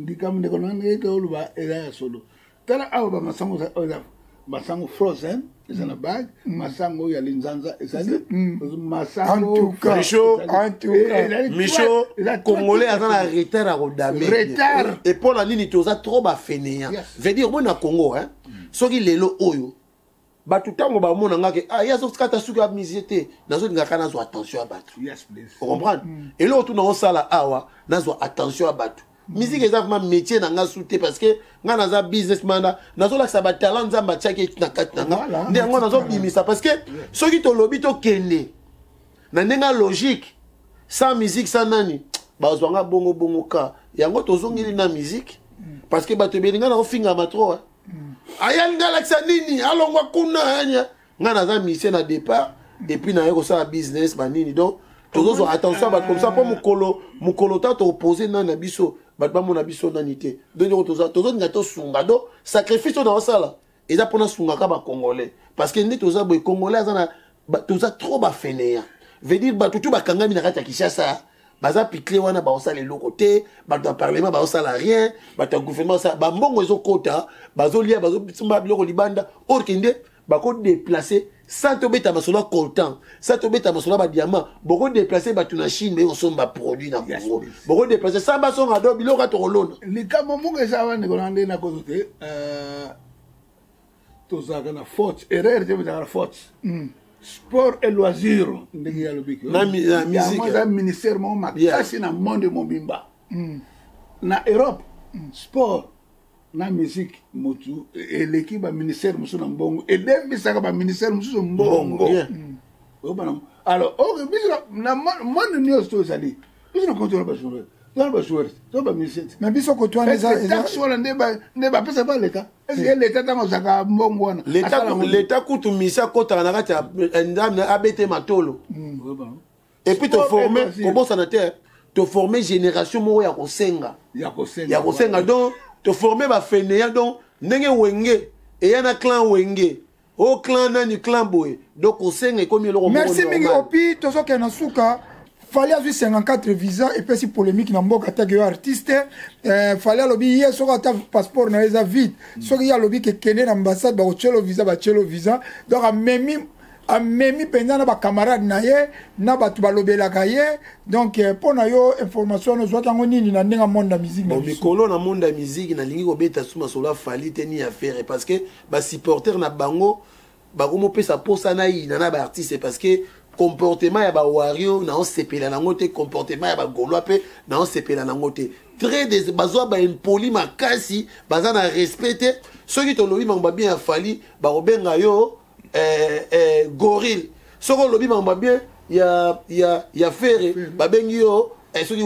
likambo, ndeko na ndenge ete oloba eza ya solo. Tala awa, bamasango eza masango frozen, eza na bag. Masango ya linzanza ezali masango. Micho, Congolais aza na retard ya kodame. Retard. Et na nini? Toza trop bafainéant. Veut dire, moi na Congo, soki lelo oyo bato ntango bamona nga ke ah, ye azokata suki ya misie te, nazolingaka nazwa attention ya bato. Yes, please. Ocomprendre? Eloko tu naosala awa, nazwa attention ya bato. Musique eza vraiment métier na nga su te, parce que nga naza businessman. Nazolakisa batalent Nzambe atiaki na kati na nga. Nde yango nazobimisa, parce que soki tolobi tokende na ndenge ya logique, sans musique, sans nani, bazwanga bongo bongo ka. Yango tozongeli na musique, parce que bato ebele nga nakofingama trop. Ayali nga alakisa nini, alongwa kuna. Nga naza musicien na départ, et puis naye kosala business banini. Donc tozozwa attention ya bato comme ça, mpo mokolo mokolo ta toopose nani na biso, bato bamona biso nani te. Donc ndeko, tozolinga tosunga. Donc sacrifice oyo naosala eza mpona sungaka Bacongolais, parce que nde toza boye, Congolais aza na, toza trop bafainéant. Veut dire bato tu bakangami na kati ya Kinshasa, baza pikle wana, baosala eloko te. Bato ya parlement baosala rien, bato ya gouvernement basala bambongo ezokota, bazolia, bazosomba biloko libanda. Or ke nde bakodéplacer, sans tobeta masolo ya coltan, sans tobeta masolo ya badiamant, bokodéplacer bato na Chine baye kosomba produit na Congo, bokodéplacer sans basonga do biloko ya tokolona. Likambo moko eza wana, ndeko na nde nakozo te. Tozalaka na faute, erreur te, ezalaka na faute. Sport et loisir, ndenge alobiki, yango eza ministère moko makasi na monde mobimba. Na Europe, sport na musique motu eleki baministère mosusu na mbongo, edembisaka baministère mosusu mbongo. Oyobana? Alors oyo biso na monde nyonso to ezali, biso na contrôle bajoueur, tona bajoueur, to bamusicien. Mais biso koto wana taxe wana nde bapesa ba leta. Est-ce leta ntango azalaka mbongo wana? Leta kutu misi akotaka na kati ya ndambe, abete matolo. Et puis toforme, kobosana te, toforme génération moko ya kosenga. Ya kosenga. Donc toforme bafainéant. Donc ndenge Wenge eya na clan Wenge, o clan nani, clan boye, donc kosenga ekomi eloko. Merci mingi, Opi. Tozokende na suka. Fally azwi 54 visa, epesi polémique na mboka. Ataki yo artiste, Fally alobi ye soki ata passeport na ye eza vide, soki ye alobi ke kende na ambassade, bakotielo visa, batielo visa. Donc amemi mpenza na bacamarade na ye, na bato balobelaka ye. Donc mpo na yo, information wana ozwaki yango nini na ndenge monde ya musique na biso? Mikolo na monde ya musique, nalingi kobeta su masolo ya Fally te ni ya Ferre, parce que basupporter na bango bakomopesa mposa na yina na baartiste, parce que comportement ya bawario naosepela nango te, comportement ya bagaulois mpe naosepela nango te. Très des bazwa baimpoli makasi, baza na respect te. Soki tolobi makambo bien ya Fally, bakobenga yo gorille. Soki olobi makambo bien ya Ferre, babengi yo soki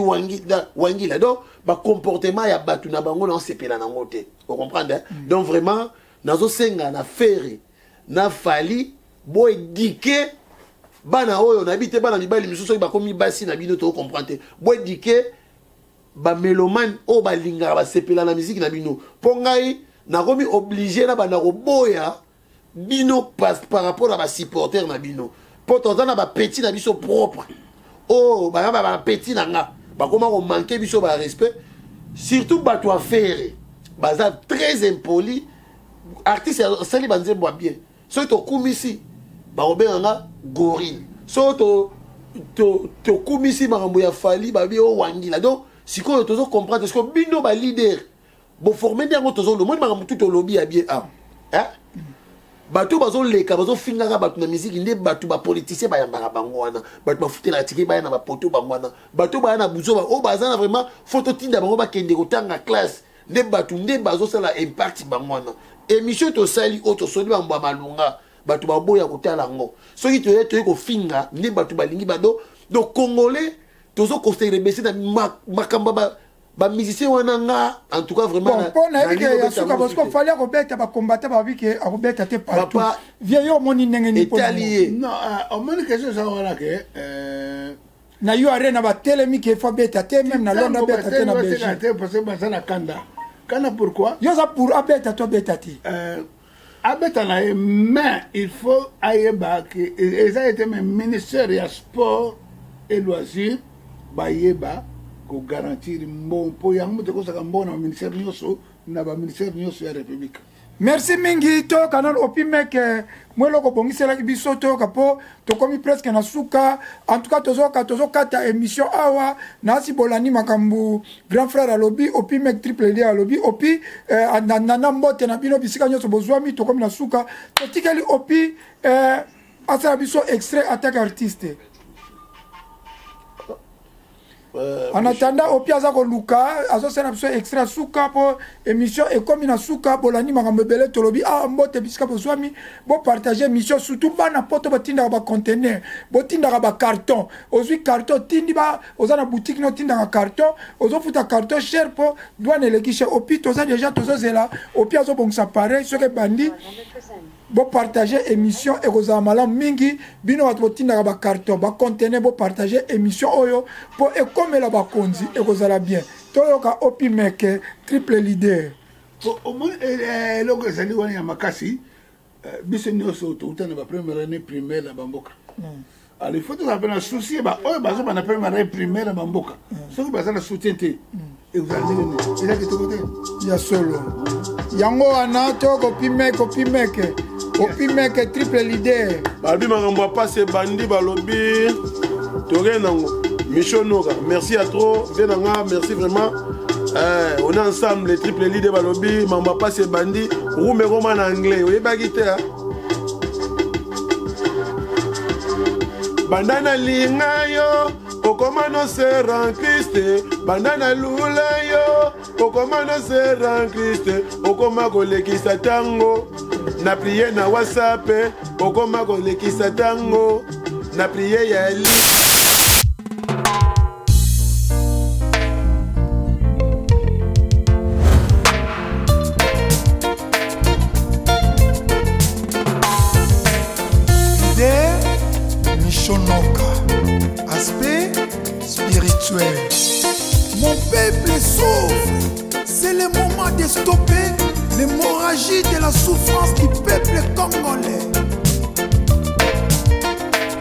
wangila. Donc bacomportement ya bato na bango naosepela nango te, ocomprendre? Donc vraiment nazosenga na Ferre na Fally, boéduquer bana oyo. Nayebi te, bana mibali misusu soki bakomi basi na bino, tocomprendre te. Boéduquer bamélomane oyo balingaka, basepela na miziki na bino, mpo ngai nakomi obligé na banda koboya. Bino par rapport à ba supporter na bino, po toza na ba petit na biso propre. Oh, ba ba petit na nga. Ba koma ko manquer biso ba respect. Surtout bato affaire. Baza très impoli. Artiste asali ba nzembo bien. Soki tokumisi bakobenga nga gorille. Soki tokumisi makambo ya Fally, babi owangila. Donc sikoyo tozo comprendre parce que bino ba leader boforme nde yango tozolo moni makambo tu tolobi ya bien awa. Bato bazoleka bazofingaka bato na miziki nde bato bapoliticien bayambaka bango wana, bato bafutelaka tike baya na bapoto bango wana, bato baya na buzoba oyo baza na vraiment fo totinda bango bakende kotanga classe nde bato nde bazosala impact bango wana. Émission tosali oyo tosoli bambo ya malunga, bato baboya kotala yango. Soki toye toye kofinga nde bato balingi bado. Donc congolais tozokoserebese na makambo bamusicien wana. Nga en tout cas vraiment bon, mpo nayebi ke ya suka parce que Fally akobeta, bakombata babi ke akobeta te partout. Vie yo omoni ndenge nini? Etali ye. Non, omoni question eza wana ke na yo arena batelemi ke fo abeta te, même na Londres abeta te, na Belgique. Parce que baza na kanda kanda. Pourquoi? Yo oza pour abeta to abeta te? Abeta na ye, mais il faut ayeba ke eza ete me ministère ya Sport et Loisir bayeba kogarantir mbongo, mpo yango moto ekosaka mbongo na baministère nyonso, na baministère nyonso ya République. Merci mingi. Toyoka nano Opimeke mwa eloko obongiselaki biso, toyoka mpo tokomi presque na suka. En tout cas tozoyoka, tozokata émission awa. Nasi bolandi makambo grand frère alobi, Opimek triple d alobi. Opi nana, mbote na bino bisika nyonso bozwami. Tokomi na suka, totikeli Opi asala biso extrait attaque artiste. En attendant Opi aza koluka, azosala biso extrait suka mpo émission ekomi na suka. Bolandi makambo ebele tolobi awa. Mbote bisika bozwami, bopartage émission, surtout bana poto botindaka baconteneur, botindaka bacarton. Ozwi carton, otindi ba oza na boutique na otindaka carton, ozofuta carton cher mpo douane eleki cher. Opi toza déjà, tozozela Opi azobongisa pareil. Soki ebandi, bopartage émission, ekozala malamu mingi. Bino bato botindaka bacarton, baconteneur, bopartage émission oyo mpo ekomela bakonzi, ekozala bien. Toyoka Opi Meke triple leader. Omoni eloko ezali wana ya makasi. Biso nyonso touta na bapremière année primaire na bamboka. Alors il faut tozala mpe na souci oyo bazoba na première année primaire na bamboka. Soki baza na soutien te, ekozala ndenge nini? Eza kitoko te. Ya solo yango wana tokopimeke Opimeke, Opimeke triple leader. Balobi makambo ya pasi ebandi, balobi toke nango. Micho Noka, merci à trop vie na nga, merci vraiment. On est ensemble, les triple leader. Balobi makambo ya pasi ebandi, rume ekoma na anglais, oyebaki te. Banda nalinga yo, okoma no seran Kriste. Banda nalula yo, okoma no seran Kriste. Okoma kolekisa ntango na prière na WhatsApp, okoma kolekisa ntango na prière ya li. Leader Michonoka, aspect spirituel. Mon peuple souffre. C'est le moment de stopper l'hémorragie de la souffrance du peuple congolais.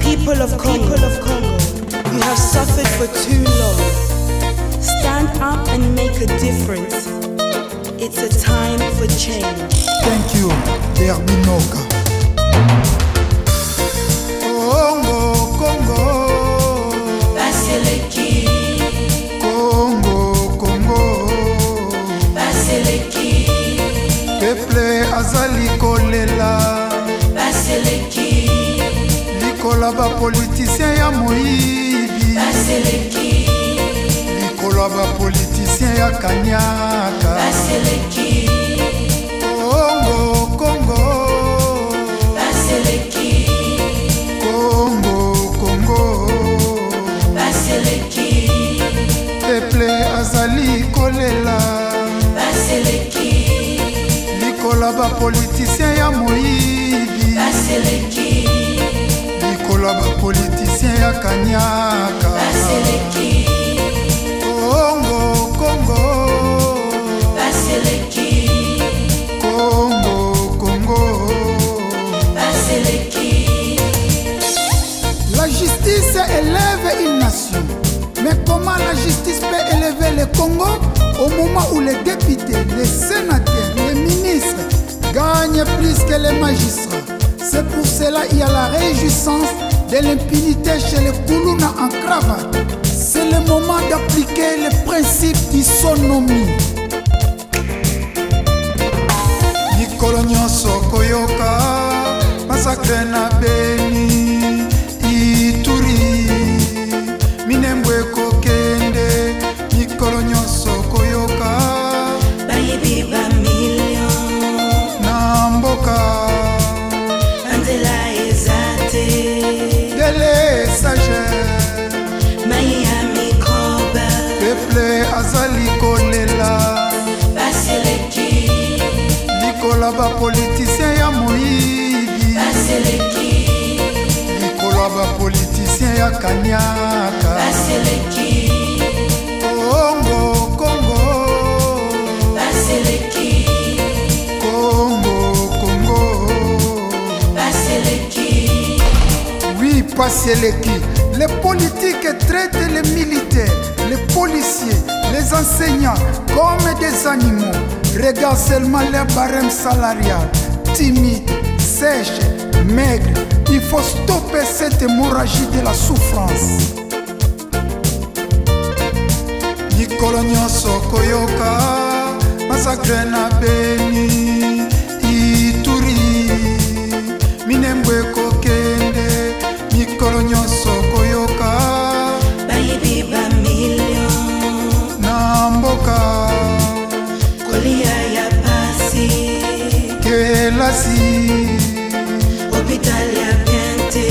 People of Congo, people of Congo, you have suffered for too long. Stand up and make a difference. It's a time for change. Thank you, Derbinoka. Congo, Congo. Baseleki. Congo, Congo. Baseleki. Peuple azali kolela. Baseleki. Likolo ya bapoliticien ya moyibi. Baseleki. Likolo ya bapoliticien ya kanyaka. Baseleki. Congo, Congo. Baseleki. Congo, Congo. Baseleki. Peuple azali kolela. Baseleki. Likolo ya bapoliticien ya moyibi. Baseleki. Likolo ya bapoliticien ya kanyaka. Baseleki. Congo, Congo. Baseleki. Congo, Congo. Congo, au moment où les députés, les sénateurs, les ministres gagnent plus que les magistrats. C'est pour cela qu'il y a la réjouissance de l'impunité chez les Koulouna en cravate. C'est le moment d'appliquer le principe d'isonomie. Mikolo nyonso koyoka massacre na Beni, Ituri, Minembwe ekokende. Mikolo nyonso koyoka bayibi bamillion na mboka, banzela eza te, délestage, mai ya microbe, peuple azali kolela, baseleki, likolo ya bapoliticien ya moyibi, baseleki, likolo ya bapoliticien ya kaniaka, baseleki, Kongo, Kongo, baseleki, Kongo, Kongo, baseleki. Oui, pasi eleki. Les politiques traitent les militaires, les policiers, les enseignants comme des animaux. Regarde seulement leur barème salarial. Timide, sèche, maigre. Il faut stopper cette hémorragie de la souffrance. Mikolo nyonso koyoka massacre na Beni, Ituri, Minembwe ekokende. Mikolo nyonso koyoka bayibi bamillion na mboka, kolia ya pasi, kelasi, hôpital ya bien te,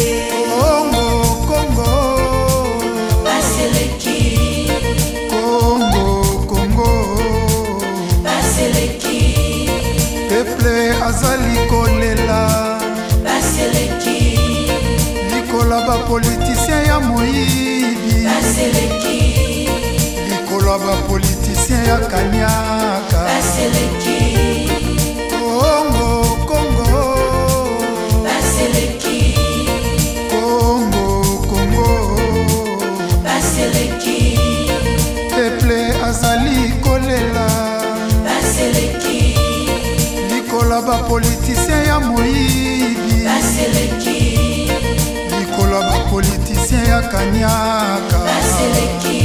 Kongo, Kongo, baseleki, Kongo, Kongo, baseleki, peuple azali kolela, baseleki, likolo ya bapoliticien ya moyibi, baseleki, likolo ya bapoliticien ya kaniaka, baseleki, Kongo, Kongo, baseleki, Kongo, Kongo, baseleki, peuple azali kolela, baseleki, likolo ya bapoliticien ya moyibi, baseleki, likolo ya bapoliticien ya kaniaka, baseleki.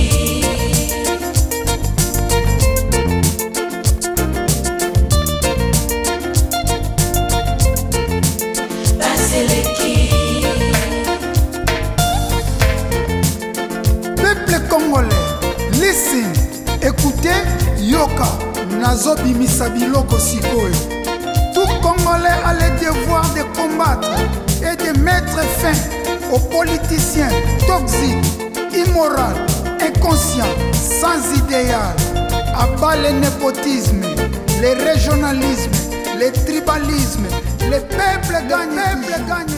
Baseleki. Peuple congolais, listen, écoutez, yoka, nazobimisa biloko sikoyo. Tout Congolais a le devoir de combattre et de mettre fin aux politiciens toxiques, immoraux, inconscients, sans idéal. À bas le népotisme, le régionalisme, le tribalisme. Le peuple gagne, le peuple gagne.